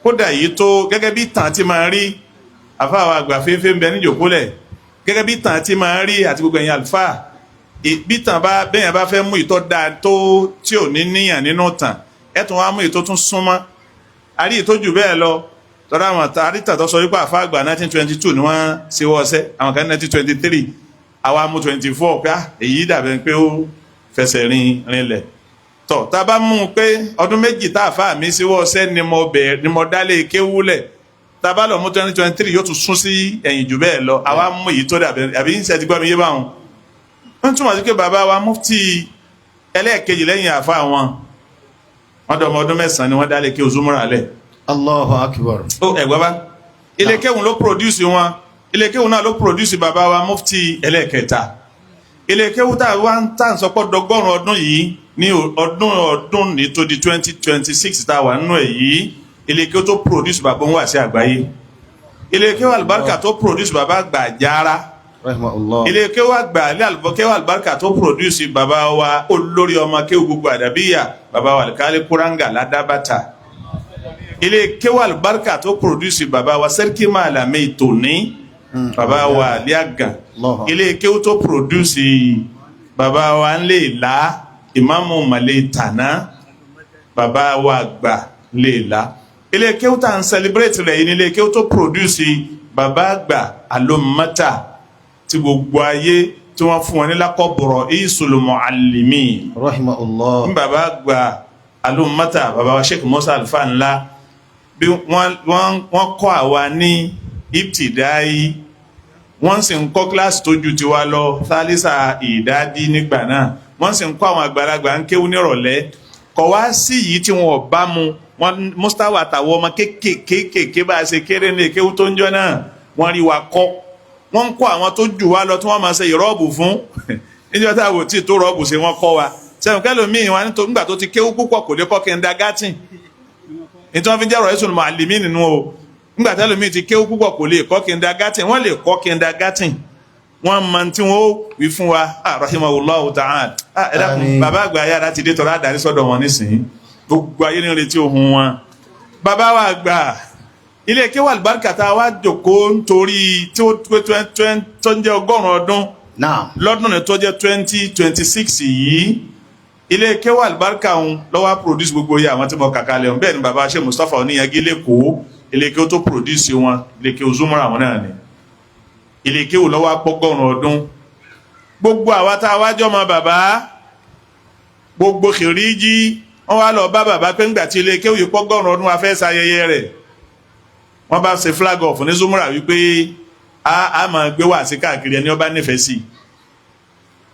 kódà yìí tó gẹ́gẹ́ bí tàn tí máa rí àfáà àgbà fẹ́fẹ́ ń bẹ níjòkólẹ̀, gẹ́gẹ́ bí tàn tí máa rí àti gbogbo ẹ̀yin àlùfáà, bí tàn bá bẹ́yàn bá fẹ́ mú ìtọ́ dáa tó tí ò ní níyàn nínú tàn, ẹ̀ tún wá mú ìtọ́ tún súnmọ́ àrí ìtọ́jú bẹ́ẹ̀ lọ. Tọ́lá àwọn àríta tó sọ wípé àfáà àgbà 1922 ni wọ́n ṣe wọ́ọ́sẹ́, àwọn kan 1923, àwa mú 24 pé èyí dàbẹ̀ pé ó fẹsẹ̀ rinlẹ̀. Tọ́ tá a bá mú un pé ọdún 2 tá àfáà mi ṣe wọ́ọ́sẹ́ ni mo bẹ̀rẹ̀ ni mo dálé kéwúlẹ̀, tá a bá lọ mú 2023 yóò tún sún sí ẹ̀yìn jù bẹ́ẹ̀ lọ. Àwa mú èyí tó dàbẹ̀ àbí ń ṣe ti gbọ́ mi yé báwọn. Ń túmọ̀ sí pé bàbá wa mufti ẹlẹ́ẹ̀kejì lẹ́yìn àfáà wọn, wọ́n dọ̀ ọmọ ọdún 9 ni wọ́n dálé kéwú Zumra lẹ̀. Allahu akbar. Ó ẹ̀gbọ́n bá ilé kéwù ló produce wọn, ilé kéwù náà ló produce bàbá wa mufti ẹlẹ́ẹ̀kẹta. Ilé kéwù tá a wá ń tà ń sọpọ́ dọgọ́rùn ọdún yìí ní ọdún ní tó di 2026 tá a wà nínú ẹ̀ yìí, ilé kéwù tó produce bàbá òun wà sí àgbáyé, ilé kéwù àlùbáríkà tó produce bàbá àgbà jára, ilé kéwù àgbà ilé kéwù àlùbáríkà tó produce bàbá wa olórí ọmọ kéwù gbogbo àdàbíyà, bàbá wa alikali kuranga ládàbàtà, ilé kéwù àlùbáríkà tó produce bàbá wa sẹ́ríkì màlàmé tòní, bàbá wa aliagan, ilé kéwù tó produce bàbá wa ńlẹ̀ẹ́lá ìmáàmù màlẹ̀ tàná, bàbá wa àgbà ńlẹ̀ẹ́lá, ilé kéwù tá à ń celebrate rẹ̀ yìí ní ilé kéwù tó produce bàbá àgbà alomata tí gbogbo ayé tí wọ́n fún wọn ní lákọ̀bọ̀rọ̀ ìsòlùmọ̀ alìmí. Rahimahullah. Ní bàbá àgbà alomata bàbá wa Sheikh Musa Alfa ńlá bí wọ́n kọ́ àwa ní ibtidayi, wọ́n sì ń kọ́ kíláàsì tó ju tiwa lọ thálísà ìdádí nígbà náà, wọ́n sì ń kọ́ àwọn àgbàlagbà ń kéwú nírọ̀lẹ́. Kọ̀ wá sí yìí tí wọn ò bá mu wọn mustawa àtàwọn ọmọ kéékèèké bá a ṣe kéré ní kéwú tó ń jọ náà wọ́n rí wa kọ́. Wọ́n ń kọ́ àwọn tó jù wá lọ tí wọ́n máa ṣe ìrọ́ọ̀bù fún níjọ́ tá a wò tí tó rọ́ọ̀bù ṣe wọ́n kọ́ wa. Sẹ́wọ̀n kẹ́lòmíì wọn nígbà tó ti kéwú púpọ̀ kò lè kọ́ kindergarten ní tí wọ́n fi ń jẹ́rọ̀ ẹ̀sùn màlìmí nínú o. Nígbà tẹ́lòmíì ti kéwú púpọ̀ kò lè kọ́ kindergarten, wọ́n lè kọ́ kindergarten, wọ́n mọ tí wọ́n ó wí fún wa. Rahimahullahu ta'ala. Ẹ dákun bàbá àgbà yára ti dé tọ́lá àdárí sọ́dọ̀ wọn nísìnyí, gbogbo ayé ní retí ohun wọn. Bàbá wa àgbà ilé kéwú àlùbáríkà tá a wá jòkó nítorí tí ó tó ń jẹ́ 100 ọdún lọ́dún ní tó jẹ́ 2026 yìí, ilé kéwú àlùbáríkà ń ló wá produce gbogbo yẹ àwọn tí mo kàkà lẹ̀ bẹ́ẹ̀ ni bàbá ṣe Mustapha Oníyangí lẹ́kọ̀ọ́ ilé kéwú tó produce wọn, ilé kéwú Zumra wọn náà ni ilé kéwú ló wá pọ́gọ́rùn ọdún. Gbogbo àwa tá a wá jọmọ bàbá gbogbo kìrìjì wọn wá lọ bá bàbá pé ńgbà tí ilé kéwú yìí pọ́gọ́rùn ọdún wa fẹ́ ṣayẹyẹ rẹ̀, wọ́n bá ṣe flag off ní Zumra wípé a máa gbé wá sí káàkiri ẹni ó bá nífẹ̀ẹ́ sí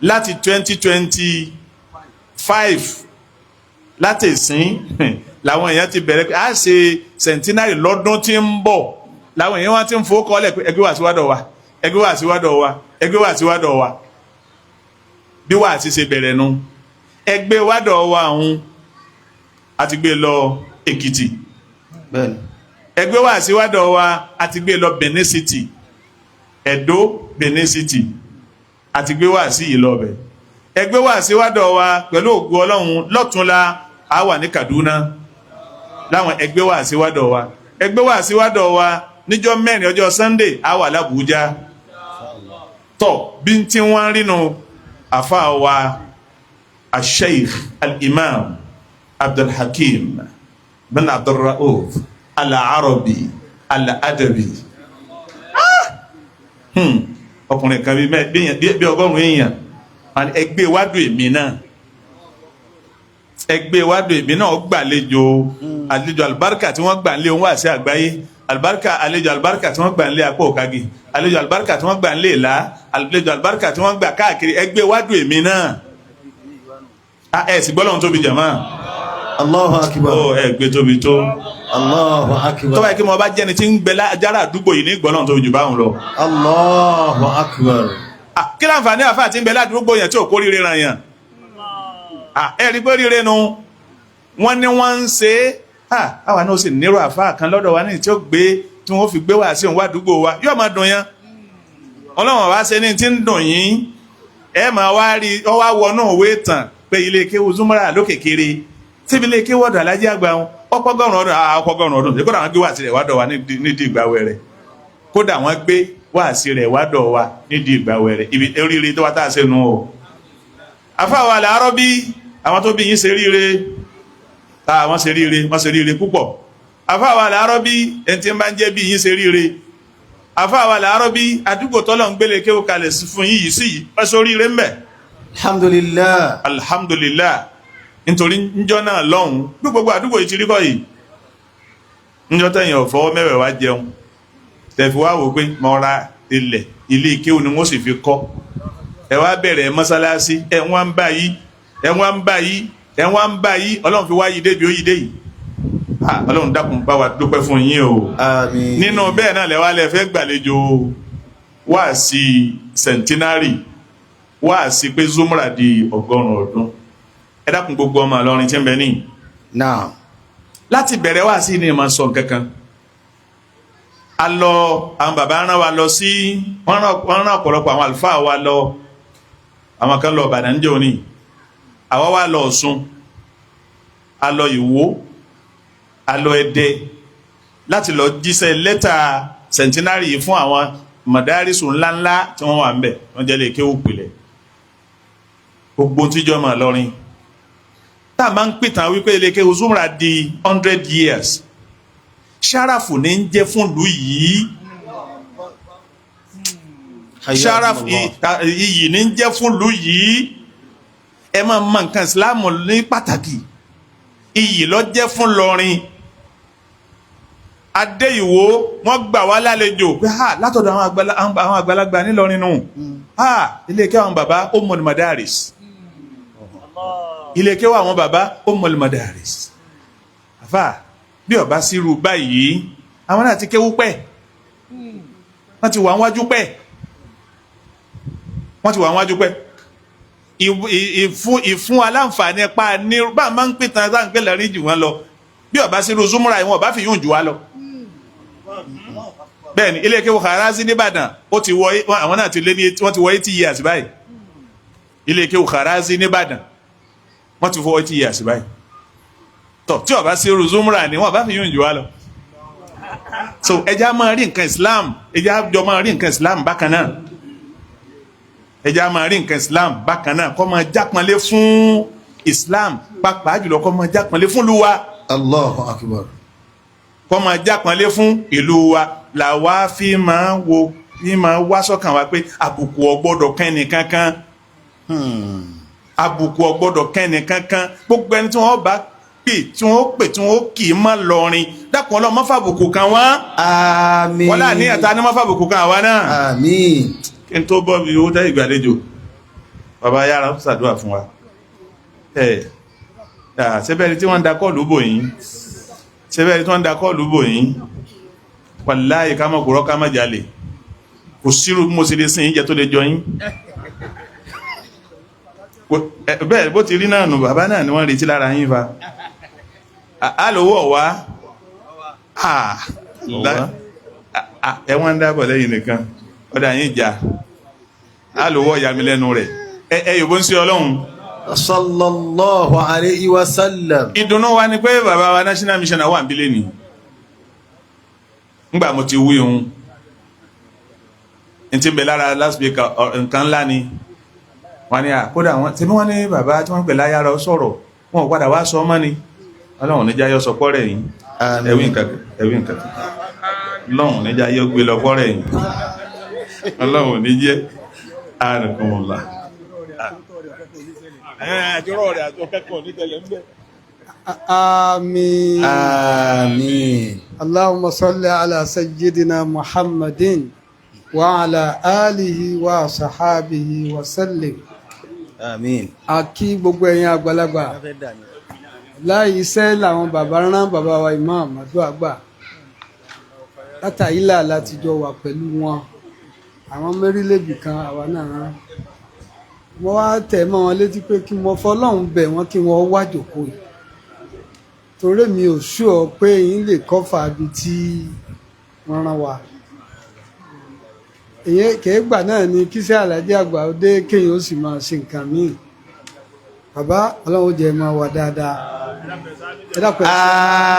láti 2025 láti ìsín làwọn èèyàn ti bẹ̀rẹ̀ pé a ṣe centenary lọ́dún tí ń bọ̀, làwọn èèyàn wá ti ń fowó kọ́lẹ̀ pé ẹgbẹ́ wá sí wádọ̀ wa, ẹgbẹ́ wá sí wádọ̀ wa, ẹgbẹ́ wá sí wádọ̀ wa. Bí wàá ti ṣe bẹ̀rẹ̀ nu ẹgbẹ́ wádọ̀ wa ọ̀hún a ti gbé lọ Èkìtì, ẹgbẹ́ wá sí wádọ̀ wa a ti gbé lọ Benin City, Ẹdó Benin City a ti gbé wá sí ìlọbẹ̀, ẹgbẹ́ wá sí wádọ̀ wa pẹ̀lú ògo Ọlọ́run lọ́túnla a wà ní Kaduna láwọn ẹgbẹ́ wá sí wádọ̀ wa, ẹgbẹ́ wá sí wádọ̀ wa níjọ́ mẹ́rin ọjọ́ Sunday a wà l'Abuja. Tọ́ bí n tí wọ́n rínu àfa wa Asheikh Al-Imam Abdulhakeem bin Abdulrauf Al-Arabi Al-Adabi, ọkùnrin kan bí 100 èèyàn ẹgbẹ́ wádùn èmi náà, ẹgbẹ́ wádùn èmi náà gbàlejò àlejò àlùbáríkà tí wọ́n gbà ń lé òun wá sí àgbáyé, àlùbáríkà àlejò àlùbáríkà tí wọ́n gbà ń lé apá òkàgì, àlejò àlùbáríkà tí wọ́n gbà ń lé ìlà, àlejò àlùbáríkà tí wọ́n gbà káàkiri, ẹgbẹ́ wádùn èmi náà. Ẹ sì gbọ́ lọ́run tóbi jàmá. Allahu akbar. Ó ẹ gbé tóbi tó. Allahu akbar. Tó báyìí kí mo bá jẹ́ni tí ń gbẹ jára àdúgbò yìí ní gbọ́ lọ́run tóbi jù báwọn lọ. Allahu akbar. Kí láǹfààní àfáà tí ń bẹ ládùúgbò yẹn tí ò kórìíra yẹn? Ẹ rí pé rírẹ́ nu wọ́n ní wọ́n ń ṣe é. Àwa náà sì nírò àfáà kan lọ́dọ̀ wa ní tí ó gbé tí wọ́n fi gbé wá sí òun wá àdúgbò wa yóò máa dùn yẹn. Ọlọ́run wá ṣe ní tí ń dùn yín, ẹ máa wá rí ọ wá wọnú òwe tàn pé ilé kéwu Zumra lókè kéré síbi ilé kéwu ọ̀dọ̀ Alájí Àgbà wọn ọpọgọ́rùn ọdún, ọpọgọ́rùn ọdún kódà wọ́n gbé wá sí rẹ̀ wá dọ̀ wá nídìí ìgbà wẹ̀rẹ̀, kódà wọ́n gbé wá sí rẹ̀ wá dọ̀ wá nídìí ìgbà wẹ̀rẹ̀. Ibi oríire tó wá tá a ṣe nu o. Àfáwọn àlàárọ̀ bí àwọn tó bí yín ṣe ríire, wọ́n ṣe ríire, wọ́n ṣe ríire púpọ̀. Àfáwọn àlàárọ̀ bí ẹni tí ń bá ń jẹ́ bí yín ṣe ríire. Àfáwọn àlàárọ̀ bí àdúgbò tọ́lọ̀ ń gbélé kéwò kalẹ̀ fún yín yìí sí yìí, wọ́n ṣe oríire ń bẹ̀. Alhamdulillah. Alhamdulillah. Nítorí njọ́ náà lọ́hùn bí gbogbo àdúgbò yìí ti rí kọ́ yìí, njọ́ tẹ̀yìn ọ̀fọwọ́ mẹ́wẹ̀ẹ́ wá jẹun tẹ̀fí wá wò pé mo ra ilẹ̀ ilé ìkéwù ni wọ́n sì fi kọ́, ẹ wá bẹ̀rẹ̀ mọ́sálásí, ẹ wá ń bá yìí, ẹ wá ń bá yìí, ẹ wá ń bá yìí, Ọlọ́run fi wá yìí débi ó yìí dé yìí. Ọlọ́run dákun bá wa dúpẹ́ fún yín o. Àmín. Nínú bẹ́ẹ̀ náà lẹ́wà lẹ́ fẹ́ gbàlejò wá sí centenary, wá sí pé Zumra di 100 ọdún. Ẹ dákun gbogbo ọmọ Ìlọrin tí ń bẹ níyì. Naam. Láti bẹ̀rẹ̀ wá sí ni ìmọ̀ sọ nǹkankan. A lọ, àwọn bàbá rán wa lọ sí, wọ́n rán ọ̀pọ̀lọpọ̀ àwọn àlùfáà wa lọ, àwọn kan lọ Ìbàdàn níjọ́ òní, àwa wá lọ Ọ̀ṣun, a lọ Ìwó, a lọ Ẹdẹ láti lọ jíṣẹ́ lẹ́tà centenary yìí fún àwọn mọ̀dárísù ńláńlá tí wọ́n wà ń bẹ̀, wọ́n jẹ́ lè kéwù pilẹ̀ gbogbo tíjọ́ mọ̀ lọ́rin. Tá a máa ń pìtàn wípé ilé kéwù Zumra di 100 years, ṣáráfù ní ń jẹ́ fún ìlú yìí, ṣáráfù iyì ní ń jẹ́ fún ìlú yìí. Ẹ máa mọ nǹkan ìsìláàmù ní pàtàkì, iyì ló jẹ́ fún Ìlọrin. Adé Ìwó wọ́n gbà wá lálejò pé ha látọ̀dọ̀ àwọn àgbàlagbà nílọrin nù, ha ilé kéwù àwọn bàbá Ummul Madaris, ilé kéwù àwọn bàbá Ummul Madaris. Àfà bí ọba sírú báyìí, àwọn náà ti kéwú pẹ́, wọ́n ti wà wájú pẹ́, wọ́n ti wà wájú pẹ́. Ìfún aláǹfààní pa ní bá a máa ń pè tán sáà ń pè lẹ́rìn jù wọ́n lọ. Bí ọba sírú Zumra ìwọ̀n ọba fi yún jù wá lọ. Bẹ́ẹ̀ni ilé kéwú Kharazi nìbàdàn ó ti wọ, àwọn náà ti lé ní wọ́n ti wọ 80 years báyìí. Ilé kéwú Kharazi nìbàdàn wọ́n ti wọ 80 years báyìí. Tọ́ tí ọba sírú Zumra ni wọ́n bá fi yún jù wá lọ. So ẹja máa rí nǹkan Islam, ẹja jọ máa rí nǹkan Islam bákan náà, ẹja máa rí nǹkan Islam bákan náà, kó máa jápọnlé fún Islam, pàápàá jùlọ kó máa jápọnlé fún ìlú wa. Allahu Akbar. Kó máa jápọnlé fún ìlú wa làwa fi máa wo, fi máa wá sọ́kàn wa pé àbùkù ò gbọ́dọ̀ kẹ́ni kankan, àbùkù ò gbọ́dọ̀ kẹ́ni kankan. Gbogbo ẹni tí wọ́n bá pè, tí wọ́n pè, tí wọ́n kì í má lọrin, dákun Ọlọ́run má fàbùkù kan wọ́n. Àmín. Wọ́n láàní ẹ̀ta ní má fàbùkù kan àwa náà. Àmín. Kí n tó bọ́ bí owó tẹ́ ìgbàlejò, bàbá yára ṣàdúrà fún wa. Ẹ ṣẹ́bẹ̀rẹ̀ tí wọ́n ń da kọ́ọ̀lù bò yín, ṣẹ́bẹ̀rẹ̀ tí wọ́n ń da kọ́ọ̀lù bò yín, wàláhì ká má kúrọ́ ká má jalè, kò sírú bí mo ṣe lè sìn yín jẹ tó lè jọ yín. Bẹ́ẹ̀ bó ti rí náà nù, bàbá náà ni wọ́n retí lára yín fa. Àlòwọ̀ wá, ẹ wọ́n ń dábọ̀ lẹ́yìn nìkan, ọ̀dà yín jà, àlòwọ̀ ya mi lẹ́nu rẹ̀, ẹ yòbó ń ṣe Ọlọ́run. Sallallahu alayhi wa sallam. Ìdùnnú wa ni pé bàbá wa national mission wà níbí lẹ́nìí. Ngbà mo ti wí òun, n ti bẹ lára last week, nǹkan ńlá ni. Wọ́n ní kódà wọ́n ti bí wọ́n ní bàbá tí wọ́n pè láyàrá sọ̀rọ̀, wọn ò padà wá sọ ọmọ ni. Ọlọ́run níjà yọ sọ pọ́rẹ̀ yìí. Ẹ̀wí nǹkan, ẹ̀wí nǹkan. Ọlọ́run níjà yọ gbé lọ pọ́rẹ̀ yìí. Ọlọ́run níjẹ́ àrùnkùnmọ̀lá. Àmín. Àmín. Allahumma salli ala sayyidina Muhammadin wa ala alihi wa sahabihi wa sallim. Àmín. A kí gbogbo ẹ̀yin àgbàlagbà. Láì iṣẹ́ làwọn bàbá rán bàbá wa Imam àdúrà gbà. Látàílà láti jọ wà pẹ̀lú wọn. Àwọn mẹ́rìnlẹ́bì kan àwa náà rán. Mo wá tẹ̀ mọ́ wọn létí pé kí mo fọlọ́run bẹ̀ wọ́n kí wọ́n wá jòkó yìí, torí mi ò sú ọ pé yín lè kọ́fà ibi tí wọ́n rán wa. Ìyẹn kẹ́gbà náà ni kíṣẹ́ Àlàájì Àgbà ó dé, kéèyàn ó sì máa ṣe nǹkan míì. Bàbá, Ọlọ́run ó jẹ́ máa wà dáadáa. Ẹ dákun, ẹ ṣe.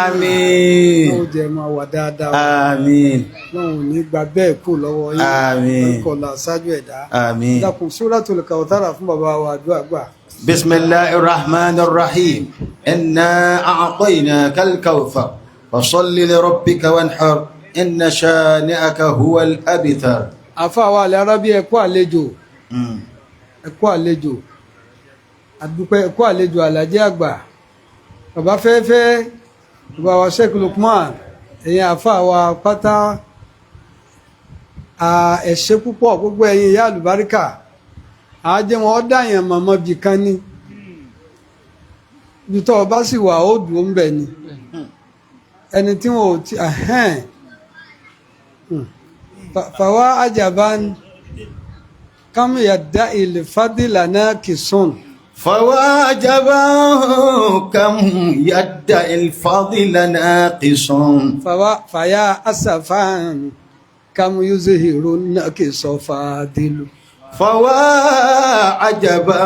Àmín. Ọlọ́run ó jẹ́ máa wà dáadáa. Àmín. Ọlọ́run ò ní gba bẹ́ẹ̀ kú lọ́wọ́ yín. Àmín. Orúkọ là ṣáájú ẹ̀dá. Àmín. Ẹ dákun, Suratul Kawthara fún bàbá wa, àdúrà gbà. بسم الله الرحمن الرحيم. إنا أعطيناك الكوثر فصل لربك وانحر إن شانئك هو الأبتر. Àfa wa alẹ́ arábí, ẹ kú àlejò, ẹ kú àlejò, àdúpẹ́, ẹ kú àlejò Àlàájì Àgbà, bàbá fẹ́ẹ́fẹ́, bàbá wa Sheikh Lukman, ẹ̀yin àfa wa pátá, ẹ ṣé púpọ̀. Gbogbo ẹ̀yin ìyá àlùbáríkà, àájẹ́ wọn ọ́ dàyàn mọ̀mọ́ bì kan ní ibi tó o bá sì wà, ó dùn ó ń bẹ̀ ni ẹni tí wọn ò ti ẹ̀hẹ́n. Fàwa ajaban kam yadda ilfadila nakisun. فواجبا كم يدعي الفضل ناقص. Fàwa fàyà asafan kam yuzihiru nakiso fadilu. فواعجبا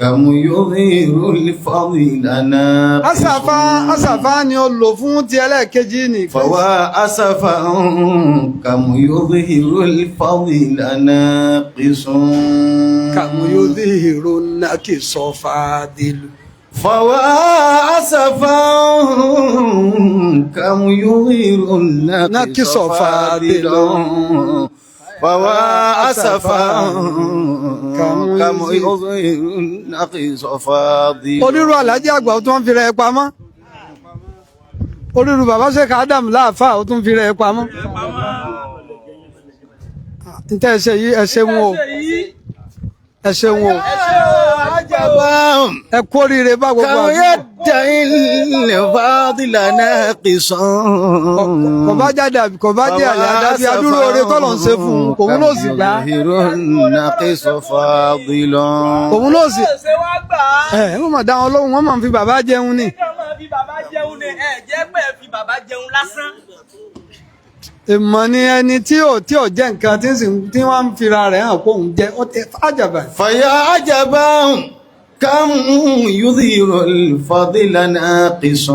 كم يظهر الفضل ناقص. Asafa, asafa ni ó lò fún ti ẹlẹ́ẹ̀kejì ní. فوا أسفا كم يظهر الفضل ناقص. Kam yuzihiru nakiso fadilu. فوا أسفا كم يظهر الناقص ناقص فاضل. فوا أسفا كم يظهر الناقص فاضل. Onírú Àlàájì Àgbà, ó tún fi rẹ̀ pamọ́. Onírú bàbá Sheikh Adam láàfáà, ó tún fi rẹ̀ pamọ́. Ntẹ́ ẹ ṣe yìí, ẹ ṣeun o, ẹ ṣeun o. عجبا Ẹ kú oríire bá gbogbo كم àdúgbò. يدعي الفاضل ناقص. Kò bá jáde àbí kò bá jẹ́ àlẹ́ àdábí, adúrú oore tọ́lọ̀ ń ṣe fún un, kòun náà sì gbà á. يظهر الناقص فاضل. Kòun náà sì Ṣé wá gbà á? Ẹ wọ́n mọ̀ dá wọn lóhùn, wọ́n máa ń fi bàbá jẹun ni. Kí wọ́n máa fi bàbá jẹun ni, ẹ jẹ́ pé ẹ fi bàbá jẹun lásán. Ìmọ̀ ni ẹni tí ò jẹ́ nǹkan tí ń sì tí wọ́n ń fira rẹ̀ hàn kó òun jẹ́ ó tẹ àjàbà. فيا عجبا كم يظهر الفضل ناقص.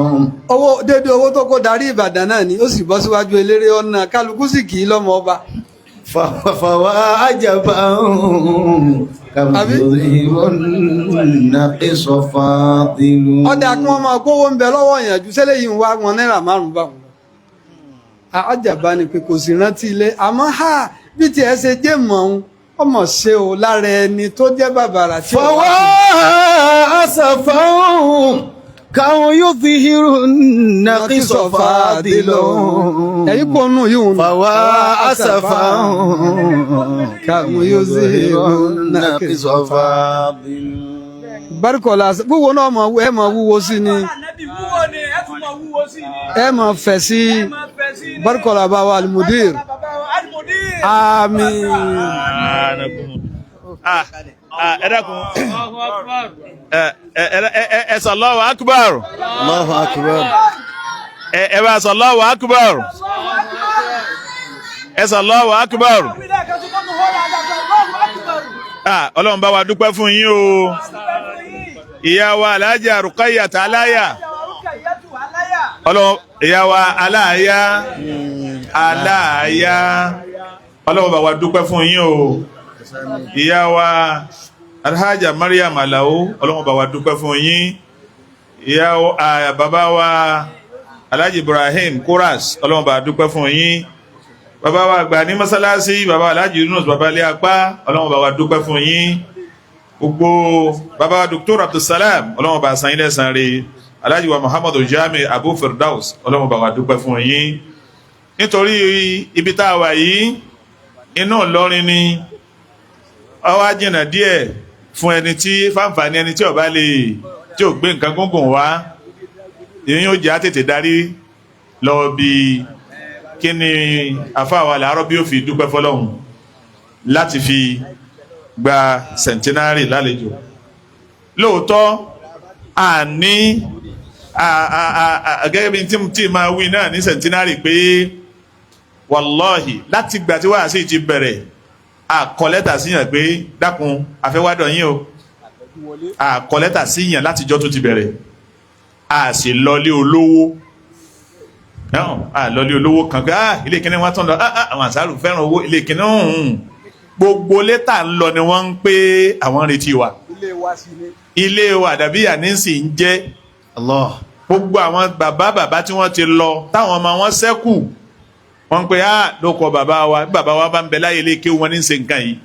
Owó dédé owó tó kó darí Ìbàdàn náà ni ó sì bọ́ síwájú eléré, ọ̀nà kálukú sì kì í lọ́mọ ọba. فوا عجبا كم أبي؟ يظهر الناقص فاضل. Ọ̀dà kí wọ́n máa kówó ń bẹ lọ́wọ́ ìyànjú sẹ́lẹ̀ yìí ń wá wọn náírà márùn-ún bá wọn lọ. Àjàbá ni pé kò sì rántí ilé, àmọ́ ha bí tiẹ̀ ṣe jẹ́ mọ̀ ọ́n, ọmọ ṣe o lára ẹni tó jẹ́ bàbàrà tí ò wá. فوا أسفا كم يظهر الناقص فاضل. Ẹ̀yìn kò nù yìí hùn. فوا أسفا كم يظهر الناقص فاضل. Bárúkọ̀lá wúwo náà mọ̀, ẹ mọ̀ wúwo sí ni. Ànábì wúwo ni, ẹ tún mọ̀ wúwo sí ni. Ẹ mọ̀ fẹ̀ sí. Ẹ máa fẹ́ sí ni. Bárúkọ̀lá bá wa alimudir. Bàbá wa Alimudir. Àmín. Ah, ah, ẹ dákun, ẹ ẹ ẹ ẹ sọ Allahu Akbar. الله أكبر. Ẹ bá sọ Allahu Akbar, ẹ sọ Allahu Akbar. Ah, Ọlọ́run bá wa dúpẹ́ fún yín o, ìyá wa Alhaja Ruqayyah Aláyà. Ọlọ́run, ìyá wa Aláyà, Aláyà, Ọlọ́run bá wa dúpẹ́ fún yín o. Ìyá wa Alhaja Mariam Alao, Ọlọ́run bá wa dúpẹ́ fún yín. Ìyá wa, bàbá wa Alhaji Ibrahim Kuras, Ọlọ́run bá wa dúpẹ́ fún yín. Bàbá wa àgbà ní mọ́sálásí, bàbá Alhaji Yunus, bàbá ilé apá, Ọlọ́run bá wa dúpẹ́ fún yín. Gbogbo bàbá wa Dr. Abdulsalam, Ọlọ́run bá san yín lẹ́san rẹ̀. Alhaji wa Muhammadu Jami Abu Firdaus, Ọlọ́run bá wa dúpẹ́ fún yín. Nítorí ibi tá a wà yìí, inú Ìlọrin ni, ó wá jìnnà díẹ̀ fún ẹni tí fáǹfààní ẹni tí ó bá lè tí ò gbé nǹkan gúngùn wá, ìyẹn yóò jẹ́ àtètè darí lọ bí kí ni àfáàwà làárọ̀ bí ó fi dúpẹ́ fọlọ́hun láti fi gba centenary lálejò. Lóòótọ́ àní gẹ́gẹ́ bí tí máa wí náà ní centenary pé wàlọ́ọ̀hì láti gbà tí wàásù ti bẹ̀rẹ̀ àkọ lẹ́tà síyàn pé dákun àfẹ́wádọ̀ yín o, àkọ lẹ́tà síyàn látijọ́ tó ti bẹ̀rẹ̀. A sì lọlé olówó náà, a lọlé olówó kan pé ilé kíní wọn tún lọ, àwọn àṣàrù fẹ́ràn owó ilé kíní ọ̀hún. Gbogbo lẹ́tà ń lọ ni wọ́n ń pé àwọn ń retí wa. Ilé wa àdàbíyà ní sì ń jẹ́. Allah. Gbogbo àwọn bàbá bàbá tí wọ́n ti lọ táwọn ọmọ wọn ṣẹ́kù wọ́n ń pe ló kọ bàbá wa, bí bàbá wa bá ń bẹ láyé ilé kéwú wọn ní í ṣe nǹkan yìí.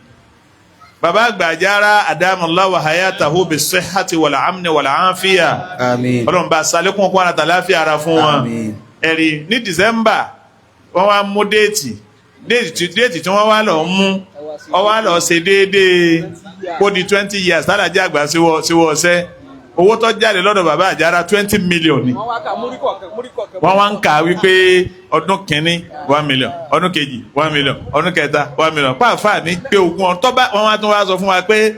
Bàbá àgbàjára adamallahu hayatahu bisihhati wal amni wal afiya. Àmín. Ọlọ́run bá ṣàlékún kó ara tàláfíà ara fún wọn. Àmín. Ẹ̀rí ní December wọ́n wá mú déètì tí wọ́n wá lọ mú ọ wá lọ ṣe déédéé kó di 20 years tálàjẹ́ àgbà síwọ́ ọ̀sẹ́. Owó tó jáde lọ́dọ̀ bàbá àjára 20 million ni. Wọ́n wá ń kà wípé ọdún kìíní 1 million, ọdún kejì 1 million, ọdún kẹta 1 million. Pàápàá ní pé ogún ọ̀n tọ́ba wọ́n wá tún wá sọ fún wa pé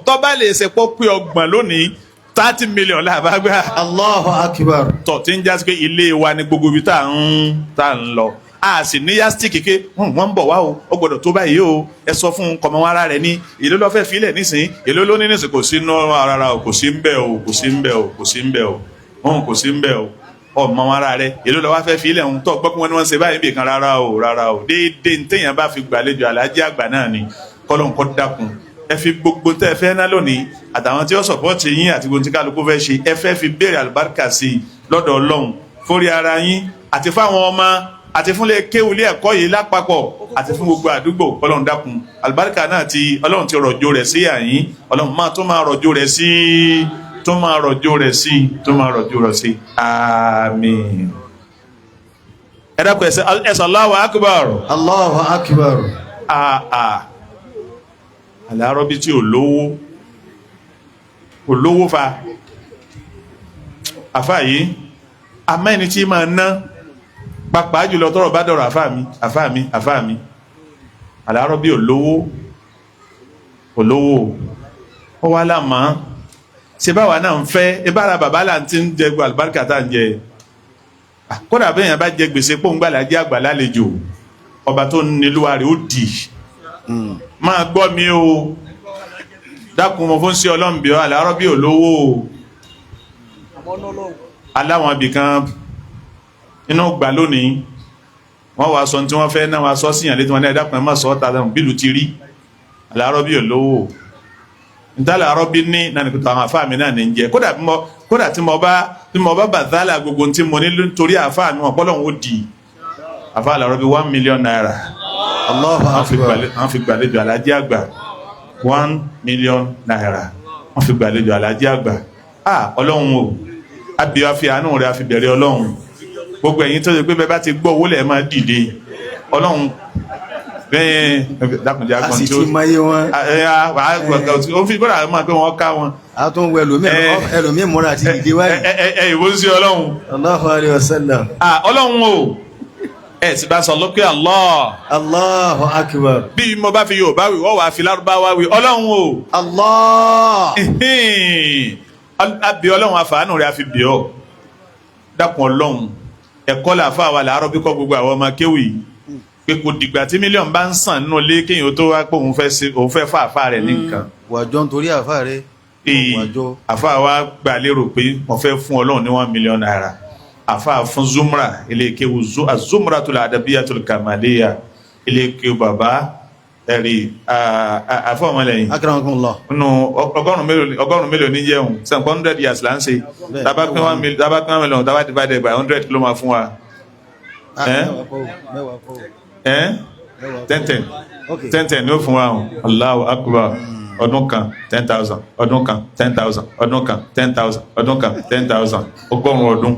tọ́ba lè ṣe pọ́ pé 30 lónìí 30 million làbá gbà. Allahu akbar. Tọ̀ tí ń jásí pé ilé wa ni gbogbo ibi tá à ń lọ. A sì ní yásítì kéke wọ́n ń bọ̀ wá o, ó gbọ́dọ̀ tó báyìí o, ẹ sọ fún kọmọ ara rẹ ní èló ló fẹ́ filẹ̀ nísìn, èló ló ní nísìn, kò sí nú ara o, kò sí ń bẹ̀ o, kò sí ń bẹ̀ o, kò sí ń bẹ̀ o, kò sí ń bẹ̀ o, ọmọ ara rẹ èló ló wá fẹ́ filẹ̀ ń tọ́ gbọ́ pé wọ́n ní wọ́n ṣe báyìí nìkan rárá o, rárá o. Déédéé ntẹ̀yàn bá fi gbàlejò alájí àgbà náà ni kọ́lọ́n kọ́ dákun ẹ fi gbogbo tẹ́ ẹ fẹ́ ná lónìí àtàwọn tí ó sọ̀pọ̀tì yín àti gbogbo tí kálukú fẹ́ ṣe ẹ fẹ́ fi béèrè àlùbáríkà sí i lọ́dọ̀ Ọlọ́run fórí ara yín àti fáwọn ọmọ àti fúnlé kéwulé ẹ̀kọ́ yìí lápapọ̀ àti fún gbogbo àdúgbò. Ọlọ́run dákun àlùbáríkà náà ti Ọlọ́run ti rọ̀jò rẹ̀ sí àyín, Ọlọ́run máa tó máa rọ̀jò rẹ̀ sí tó máa rọ̀jò rẹ̀ sí tó máa rọ̀jò rẹ̀ sí. Àmín. Ẹ dákun ẹ sọ Allahu Akbar. Allahu Akbar. Àlárọ́bí tí olówó olówó fa àfáà yìí àmọ́ ẹni tí máa ná pàápàá jùlọ tọrọ bá dọ̀rọ̀ àfáà mi àfáà mi àfáà mi. Àlárọ́bí olówó olówó ó wá lámà ṣe báwa náà ń fẹ́ ibára bàbá là ń ti ń jẹ àlùbáríkà tá à ń jẹ. Kódà bẹ́ẹ̀ yẹn bá jẹ gbèsè pòǹgbàlà jẹ́ àgbà lálejò ọba tó nílùú rẹ̀ ó dì máa gbọ́ mi o dákun mo fún sí ọlọ́m̀bíọ́ Àlárọ́bí olówó o aláwọn ibìkan inú gbà lónìí wọ́n wá sọ tí wọ́n fẹ́ náà wá sọ síyàn létí wọn ní ẹ̀dákun ẹ̀ má sọ ọ́ ta bílù ti rí. Àlárọ́bí olówó níta Àlárọ́bí ní náà àwọn àfáà mi náà ní jẹ kódà tí mo bá bàtálà gbogbo tí mo ní nítorí àfáà mi wọn pọ́lọ́hún ó di àfáà Àlárọ́bí 1 million naira. Wọ́n fi gbàlejò alájí àgbà 1 million naira wọ́n fi gbàlejò alájí àgbà. Ọlọ́run o abiyọ́ fi àánú rẹ̀ àfi bẹ̀rẹ̀ Ọlọ́run gbogbo ẹ̀yin tó ṣe pé bẹ́ẹ̀ bá ti gbọ́ owó lẹ̀ máa dìde Ọlọ́run bẹ́ẹ̀ dákùnjẹ́ agbọ̀n tí ó ó fi bọ́dà máa pé wọ́n ká wọn. A tún wọ ẹlòmíì múra àti dìde wáyé. Ẹ ìwọ sí Ọlọ́run. Allahu alayhi wa sallam. Ọlọ́run o ẹ sì bá sọ lókè Allah. Allahu akbar. Bí mo bá fi Yorùbá wí wọ́n wàá fi Lárúbáwá wí Ọlọ́run o. Allah. Àbí Ọlọ́run àfàánù rẹ̀ àfi bì ọ́ dákun Ọlọ́run ẹ̀kọ́ làáfà wa làárọ̀ bí kọ́ gbogbo àwọn ọmọ kéwì pé kò dìgbà tí mílíọ̀nù bá ń sàn nínú ilé kéèyàn tó wá pé òun fẹ́ fà àfà rẹ̀ ní nǹkan. Wàjọ nítorí àfà rẹ̀. Àfà wa gbà lérò pé wọ́n fẹ́ fún Ọlọ́run ní 1 million naira. Àfà fún Zumra ilé kéwù Zumratul Adabiyatul Kamaliya ilé kéwù bàbá ẹ̀rí àfà ọmọlẹ́yìn. Akramakumullah. Nínú ọgọ́rùn-ún mélòó ní jẹun sẹ́ǹkọ́ 100 years là ń ṣe tábà pín 1 million tábà divided by 100 ló máa fún wa. 10 10 ní ó fún wa o. Allahu Akbar. Ọdún kan 10,000 ọdún kan 10,000 ọdún kan 10,000 ọdún kan 10,000 ọgọ́rùn-ún ọdún.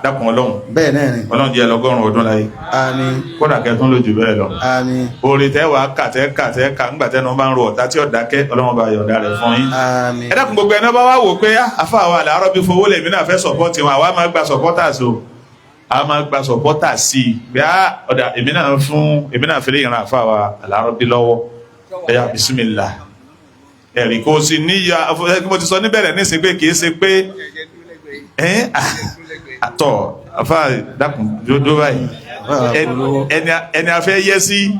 Dákun Ọlọ́run. Bẹ́ẹ̀ náà ni. Ọlọ́run jẹ́ ọgọ́rùn-ún ọdún láyé. Àmín. Kódà kẹtún lójú bẹ́ẹ̀ lọ. Àmín. Orí tẹ́ wàá kà tẹ́ kà tẹ́ kà ńgbà tẹ́nu bá ń ro ọ̀tá tí ọ̀dà kẹ́ Ọlọ́run bá yọ̀ǹda rẹ̀ fún yín. Àmín. Ẹ dákun gbogbo ẹni bá wá wò pé àfa wa Àlárọ́bí fowó lèmi náà fẹ́ sọ̀pọ́tì wọn àwa máa gba sọ̀pọ́tà so a máa gba sọ̀pọ́tà sí i bí a ọ̀dà èmi náà fún èmi náà fi lè yàrá àfa wa Àlárọ́bí lọ́wọ́ Ẹ̀yà bisimilá. Ẹ̀rí kò sì níyà, mo ti sọ níbẹ̀rẹ̀ nísìnyí pé kì í ṣe pé àtọ̀ afa dákun dúró báyìí. Ẹni a fẹ́ yẹ sí,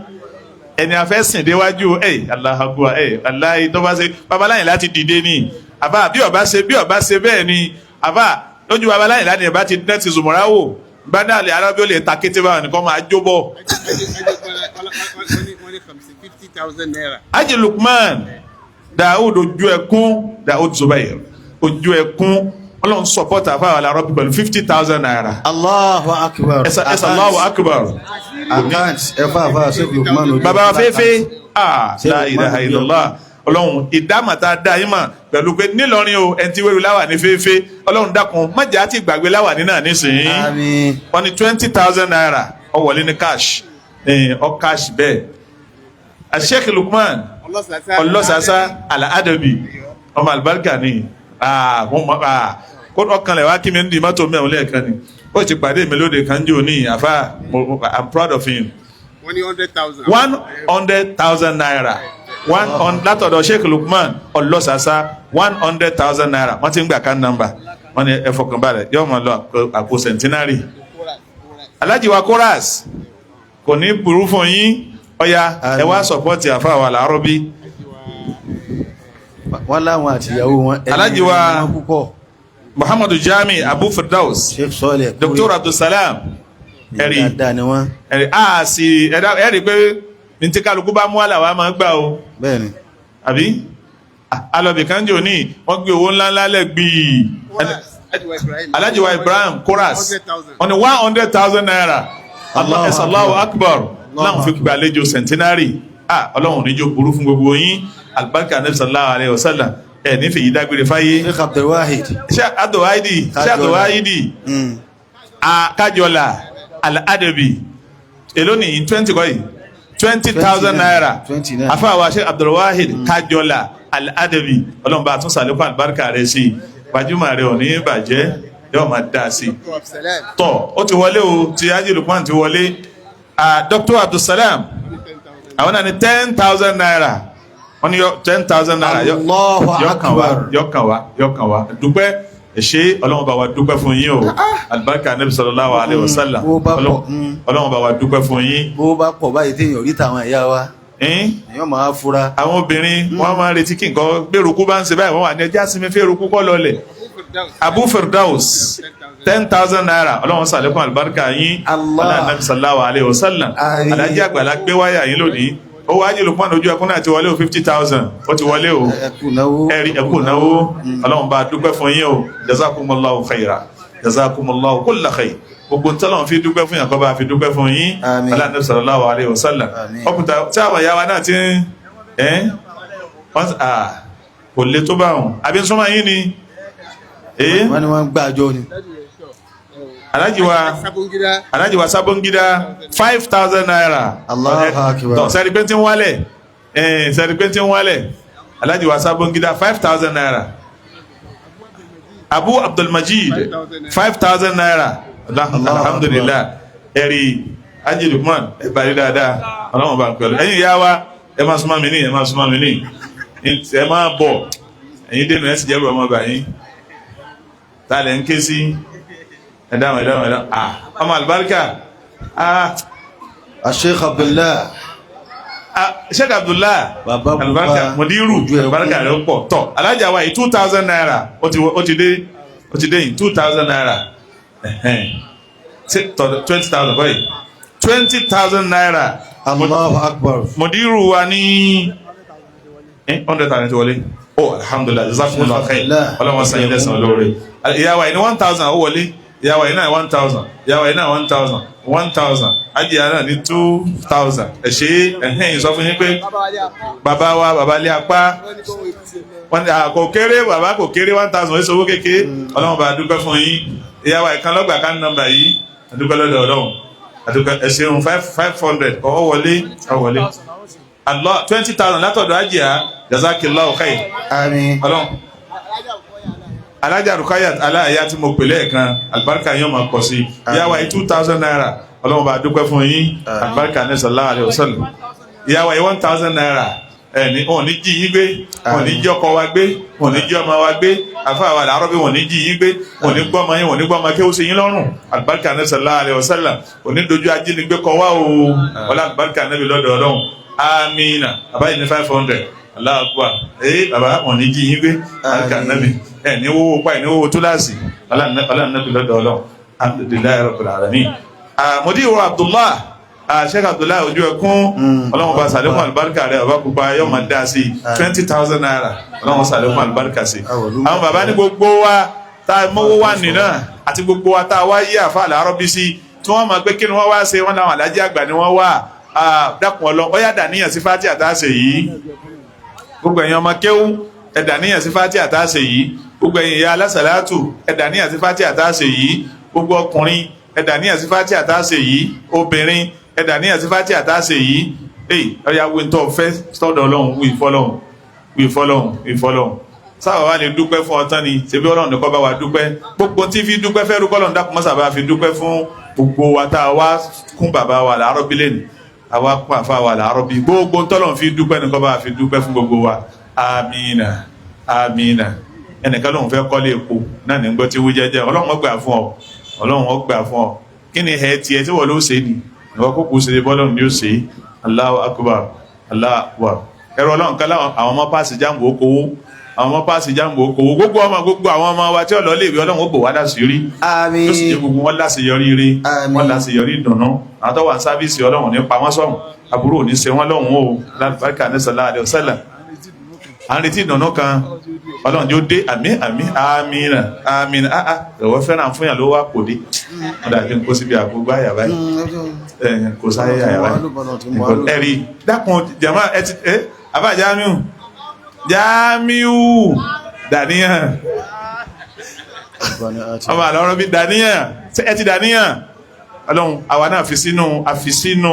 ẹni a fẹ́ sìn déwájú, ẹ Allahu Akbar, ẹ aláì tó bá ṣe babaláyìn láti dìde ni àbá, bí ọba ṣe, bí ọba ṣe bẹ́ẹ̀ ni àbá lójú babaláyìn láti ẹ̀bá ti dẹ́ ti zùmọ̀rá wò bá náà lè arábí ó lè ta kété báwọn nìkan máa jó bọ̀. Haji Lukman Daoud ojú ẹkún, Daoud Zubair ojú ẹkún, Ọlọ́run sọpọ́tà fáwọn alárọ́bí pẹ̀lú 50,000 naira. Allahu Akbar. Ẹ̀sà Allahu Akbar. Account ẹ̀fà àfà Sheikh Lukman ojú. Bàbá fẹ́fẹ́, ah la ilaha illallah, Ọlọ́run ìdámọ̀ta dá yín mọ̀ pẹ̀lú pé nílọrin o, ẹni tí wéru láwà ní fẹ́fẹ́, Ọlọ́run dákun májà ti gbàgbé láwà ní náà nísìnyí. Àmín. Wọ́n ní 20,000 naira ó wọlé ní cash, ọ cash bẹ́ẹ̀. Sheikh Lukman Ọlọ́sàsá Al-Adabi ọmọ alibarika ni ọkàn rẹ̀ wá kí mi ń di mọ́tò mẹ́rin lẹ́ẹ̀kan ni ó ti pàdé mi lóde kanjo ní àfa. I'm proud of him. 100,000 naira látọ̀dọ̀ Sheikh Lukman Ọlọ́sàsá, 100,000 naira. Wọ́n ti ń gbà kan nọ́mbà wọ́n ní ẹ fọkànbalẹ̀ yóò máa lọ àpò centenary. Alhaji wa chorus kò ní burú fún yín. Ọ̀ya ẹ wá sọ̀pọ̀tì àfa wa làárọ̀ bí. Wọ́n láwọn àtìyàwó wọn. Alhaji wa Muhammadu Jami Abu Firdaus, Sheikh Sọ́ọ̀lẹ̀, Dr. Abdulsalam, ẹ̀rí dáadáa ni wọ́n. Ẹ̀rí a sì ẹ̀rí pé ní tí kálukú bá mú àlàwà máa gbà o. Bẹ́ẹ̀ni. Àbí alọ́bì kanjo ní wọ́n gbé owó ńláńlá lẹ̀ gbìí. Alhaji wa Ibrahim Koras wọ́n ní 100,000 naira. Allahu Akbar. Láwọn fi gbàlejò centenary. Ọlọ́run níjó burú fún gbogbo yín. Alibarika anabi sallallahu alayhi wa sallam. Ẹ ní fèyí dágbére fáyé. Sheikh Abdulwahid. Sheikh Abdulwahidi, Sheikh Abdulwahidi Kájọlá Al-Adabi, èló ní 20 kọ́ yìí, 20,000 naira. Afáwa Sheikh Abdulwahid Kájọlá Al-Adabi, ọlọ́run bá tún sàlékún alibarika rẹ̀ sí i, gbajúmọ̀ rẹ̀ ò ní bàjẹ́, yóò máa dá sí i. Tọ́ ó ti wọlé o, ti Haji Lukman ti wọlé. Dr. Abdulsalam àwọn náà ní 10,000 naira. Wọ́n ní 10,000 naira. Yọkàn wá, yọkàn wá. Dúpẹ́ ṣé Ọlọ́run bá wa dúpẹ́ fún yín o. Alibarika anabi sallallahu alayhi wa sallam. Ọlọ́run bá wa dúpẹ́ fún yín. Bó bá pọ̀ báyìí téèyàn rí tàwọn ẹ̀yà wa, èèyàn máa fura. Àwọn obìnrin wọ́n máa retí kí nǹkan gbèrúkú bá ń ṣe báyìí, wọ́n wà ní ẹjẹ́ àsinmi fẹ́rùkú kọ́ lọlẹ̀. Abu Firdaus 10,000 naira. Ọlọ́run sàlékún alibarika yín. Ọlọ́run anabi sallallahu alayhi wa sallam. Alhaji àgbàlá gbé wáyà yín lónìí. Ó wá Haji Lukman ojú ẹkún náà ti wọlé o, 50,000 ó ti wọlé o. Ẹ̀rí ẹkú náwó. Ọlọ́run bá dúpẹ́ fún yín o. Jazakumullahu khaira, jazakumullahu kulla khair. Gbogbo ntọ́lọ́run fi dúpẹ́ fún yàn kọ́ bá fi dúpẹ́ fún yín. Ọlọ́run sallallahu alayhi wa sallam. Ọkùnrin tí àwọn ìyá wa náà ti ń ẹ́ kò le tó bá wọn àbí súnmọ́ yín ni. Wọ́n ní wọ́n ń gbàjọ ni. Alhaji wa Sabongida 5,000 naira. Allahu Akbar. Tọ́ sẹ́ni pé tí ń wálẹ̀, sẹ́ni pé tí ń wálẹ̀. Alhaji wa Sabongida 5,000 naira. Abu Abdulmajid 5,000 naira. Alhamdulillah. Ẹ̀rí Haji Lukman ẹ̀ bá rí dáadáa. Ọlọ́run bá ń pẹ̀lú. Ẹ̀yin ìyá wa ẹ máa súnmọ́ mi ní, ẹ máa súnmọ́ mi ní, ẹ máa bọ̀. Ẹ̀yin dénú ẹ̀ sì jẹ́rù ọmọ bàyín. Ta lẹ̀ ń ké sí? Ẹ̀dáhùn, ẹ̀dáhùn, ẹ̀dáhùn. Ah, ọmọ alibarika. Ah, Sheikh Abdullah. Sheikh Abdullah. Bàbá pupa. Alibarika Mudiru. Alibarika rẹ̀ pọ̀. Tọ́ alájà wa yìí 2,000 naira. Ó ti dé, ó ti dé yìí 2,000 naira. 20,000 kọ́ yìí. 20,000 naira. Allahu Akbar. Mudiru wa ní 100,000 ti wọlé. Oh, alhamdulillah, jazakumullahu khair. Ọlọ́run san yín lẹ́san lóore. Ìyá wa yìí ní 1,000 ó wọlé. Ìyàwó yìí náà 1,000, ìyàwó yìí náà 1,000, 1,000, ajíyà náà ní 2,000. Ẹ ṣe ẹ̀hìn sọ fún yín pé bàbá wa bàbá lé apá wọn ni kò kéré, bàbá kò kéré, 1,000 ó ṣòwò kékeré. Ọlọ́run bá dúpẹ́ fún yín. Ìyàwó ìkan lọ́gbà ká nọ́mbà yìí, àdúpẹ́ lọ́dọ̀ Ọlọ́run, àdúpẹ́. Ẹ ṣeun. 500 ọ wọlé, ọ wọlé. Allah 20,000 látọ̀dọ̀ ajíyà. Jazakillahu khair. Àmín. Ọlọ́run Alájà Rukayat aláàyá tí mo pè lẹ́ẹ̀kan, alibarika yóò máa pọ̀ sí. Ìyáwó yìí 2,000 naira. Ọlọ́run bá dúpẹ́ fún yín. Alibarika ní sallallahu alayhi wa sallam. Ìyáwó yìí 1,000 naira. Ẹni wọn ò ní jí yín gbé, wọn ò ní jí ọkọ wa gbé, wọn ò ní jí ọmọ wa gbé. Àfa wa làárọ̀ bí wọn ò ní jí yín gbé, wọn ò ní gbọ́ ọmọ yín, wọn ò ní gbọ́ ọmọ kéwù sí yín lọ́rùn. Àlùbáríkà Ànábì sallallahu alaihi wasallam ò ní dojú ajínigbé kọ wá o. Wọlé àlùbáríkà Ànábì lọ́dọ̀ Ọlọ́run. Amina. Bàbá yìí ní 500. Allahu Akbar. Ee bàbá, wọn ò ní jí yín gbé. Àlùbáríkà Ànábì. Ẹ ní wọ́wọ́ pa, ẹ ní wọ́wọ́ túláàsì. Wọlé Ànábì lọ́dọ̀ Ọlọ́run. Alhamdulillahi rabbil alamin. Mudiru Abdullah, Sheikh Abdullahi ojú ẹkún, Ọlọ́run bá sàlékún àlùbáríkà rẹ, ọba pupa yóò máa dá sí 20,000 naira. Ọlọ́run sàlékún àlùbáríkà sí. Àwọn bàbá ní gbogbo wa tá a mọ́wó wà nínà àti gbogbo wa tá a wá yí àfa àlárọ̀ bí sí tí wọ́n máa pé kí ni wọ́n wá ṣe, wọ́n làwọn alájí àgbà ni wọ́n wà. Dákun Ọlọ́run, ó yá dàníyàn sí Fatiha tá a ṣe yìí. Gbogbo ẹ̀yin ọmọ kéwú, ẹ dàníyàn sí Fatiha tá a ṣe yìí. Gbogbo ẹ̀yin ìyá alásàlátù, ẹ dàníyàn sí Fatiha tá a ṣe yìí. Gbogbo ọkùnrin, ẹ dàníyàn sí Fatiha tá a ṣe yìí. Obìnrin, ẹ dàníyàn sí Fatiha tá a ṣe yìí. Èyí ọ̀yà wo ń tọ́ fẹ́ sọ́dọ̀ Ọlọ́run, wí fọlọ́run, wí fọlọ́run, wí fọlọ́run. Sábà wa lè dúpẹ́ fún ọtán ni, ṣebí Ọlọ́run nìkan bá wa dúpẹ́. Gbogbo tí fi dúpẹ́ fẹ́ rúkọ́ Ọlọ́run dákun mọ́sà bá fi dúpẹ́ fún gbogbo wa tá a wá kún bàbá wa làárọ̀ bí lẹ́nu, àwa kún àfa wa làárọ̀ bí. Gbogbo ntọ́lọ́run fi dúpẹ́ nìkan bá fi dúpẹ́ fún gbogbo wa. Amina, amina. Ẹnìkan lòun fẹ́ kọ́lé epo náà ní gbọ́ tí wú jẹ́jẹ́. Ọlọ́run ó gbà fún ọ, Ọlọ́run ó gbà fún ọ. Kí ni ẹ tiẹ̀ tí wọ́n ló ṣe ni ìwọ kókò ṣe bọ́lọ́run ni ó ṣe. Allahu akbar, Allahu akbar. Ẹ̀rọ Ọlọ́run kan láwọn àwọn ọmọ páàsì jáàmù okòwò, àwọn ọmọ páàsì jáàmù okòwò. Gbogbo ọmọ, gbogbo àwọn ọmọ wa tí ọ̀lọ́ lè wí, Ọlọ́run ó bò wá láṣìírí. Àmín. Yóò sì jẹ́ gbogbo wọn láṣeyọrí ire, wọn láṣeyọrí ìdùnnú. Àwọn tó wà ní sáfíìsì, Ọlọ́run ní pa wọ́n sọ̀rùn, àbúrò ò ní ṣe wọ́n lọ́hùn o. Lábàkà ní sallallahu alaihi wasallam. À ń retí ìdùnnú kan, Ọlọ́run yóò dé. Àmín, àmín, àmín, àmín. Ah ah, ìwọ fẹ́ràn fún yàn ló wà kò dé. Wọ́n dàbí kó síbi àgbógbá àyà báyìí, kò sáyé àyà báyìí. Ẹ̀rí dákun jama, ẹ ti ẹ àbá Jamiu, Jamiu dàníyàn, ọmọ àlọ́rọ́ bí dàníyàn, ẹ ti dàníyàn. Ọlọ́run àwa náà fi sínú, àfi sínú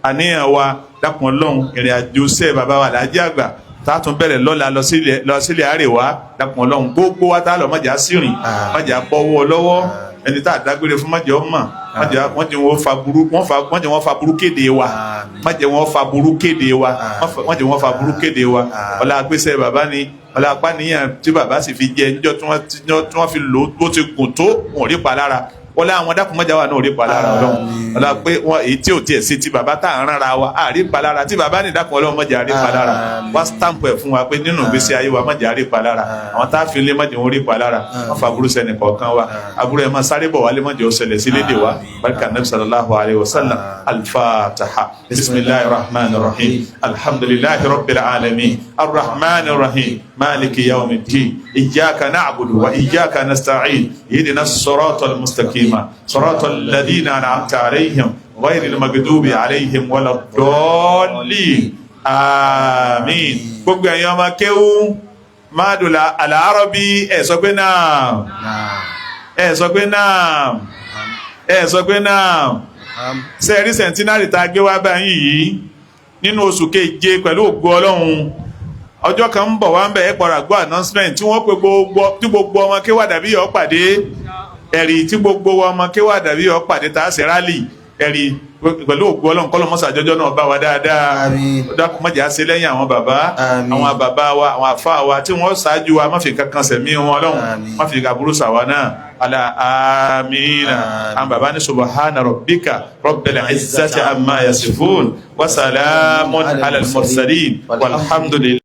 àníyàn wa. Dákun Ọlọ́run, ìrìn àjò sẹ́ bàbá wa làájẹ́ àgbà tá a tún bẹ̀rẹ̀ lọ́la lọ sílẹ̀ àríwá. Dákun Ọlọ́run, gbogbo wa tá a lọ, mọ̀jà sírìn, mọ̀jà bọ́wọ́ lọ́wọ́. Ẹni tá a dágbére fún, mọ̀jà ọmọ, mọ̀jà wọn fa burú, mọ̀jà wọn fa burú kéde wa, mọ̀jà wọn fa burú kéde wa, mọ̀jà wọn fa burú kéde wa. Ọlá agbésẹ̀ bàbá ni, ọlá apániyàn tí bàbá sì fi jẹ níjọ́ tí wọ́n fi lò ó ti gùn tó, wọn ò rí pa lára. Wọ́n lé àwọn dákun mọ́jà wà náà ò rí pa lára. Ọlọ́run, ọlá pé wọ́n èyí tí ò tiẹ̀ sí ti bàbá tá à ń rárá wa à rí pa lára tí bàbá ní. Dákun Ọlọ́run, mọ́jà rí pa lára. Wá stamp ẹ̀ fún wa pé nínú ìgbésí ayé wa, mọ́jà rí pa lára. Àwọn tá a fi lé, mọ́jà wọn rí pa lára. Wọ́n fa aburú sẹ́ni kọ̀ọ̀kan wa, aburú ẹ̀ máa sáré bọ̀ wálé, mọ́jà ó ṣẹlẹ̀ sí lédè wa. Barika nabi sallallahu alayhi wa sallam. Alfataha. Bisimilahi rahman rahim. Alhamdulilahi rabbil alamin, arrahman rahim, maliki yawmiddin, iyyaka na'budu wa iyyaka nasta'in, ihdina as-sirata al-mustaqim, صراط الذين أنعمت عليهم غير المغضوب عليهم ولا الضالين، آمين. Gbogbo ẹ̀yin ọmọ kéwú máàdùlà àlàárọ̀bí, ẹ̀ sọ pé náà, ẹ̀ sọ pé náà, ẹ̀ sọ pé náà. Sẹ́ẹ̀rí centenary tá a gbé wá báyìí yìí nínú oṣù keje pẹ̀lú ògo Ọlọ́run, ọjọ́ kan ń bọ̀ wá ń bẹ̀, ẹ̀ pọ̀rọ̀ àgbọ̀ announcement tí wọ́n pe gbogbo, tí gbogbo ọmọ kéwú àdàbí yọ̀ pàdé. Ẹ̀rí tí gbogbo ọmọ kéwú àdàbí yọ̀ pàdé tá a ṣe rally. Ẹ̀rí pẹ̀lú ògo Ọlọ́run, kọ́lọ́ mọ́sá àjọjọ́ náà bá wa dáadáa. Dákun, má jẹ́ á ṣe lẹ́yìn àwọn bàbá, àwọn bàbá wa, àwọn àfa wa tí wọ́n ṣáájú wa. Má fi kankan sẹ̀mí wọn. Ọlọ́run, má fi aburú sàwa náà. Ala amina. Àwọn bàbá ní subhana rabbika rabbil izzati amma yasifun wa salamun ala al-mursalin walhamdulillah.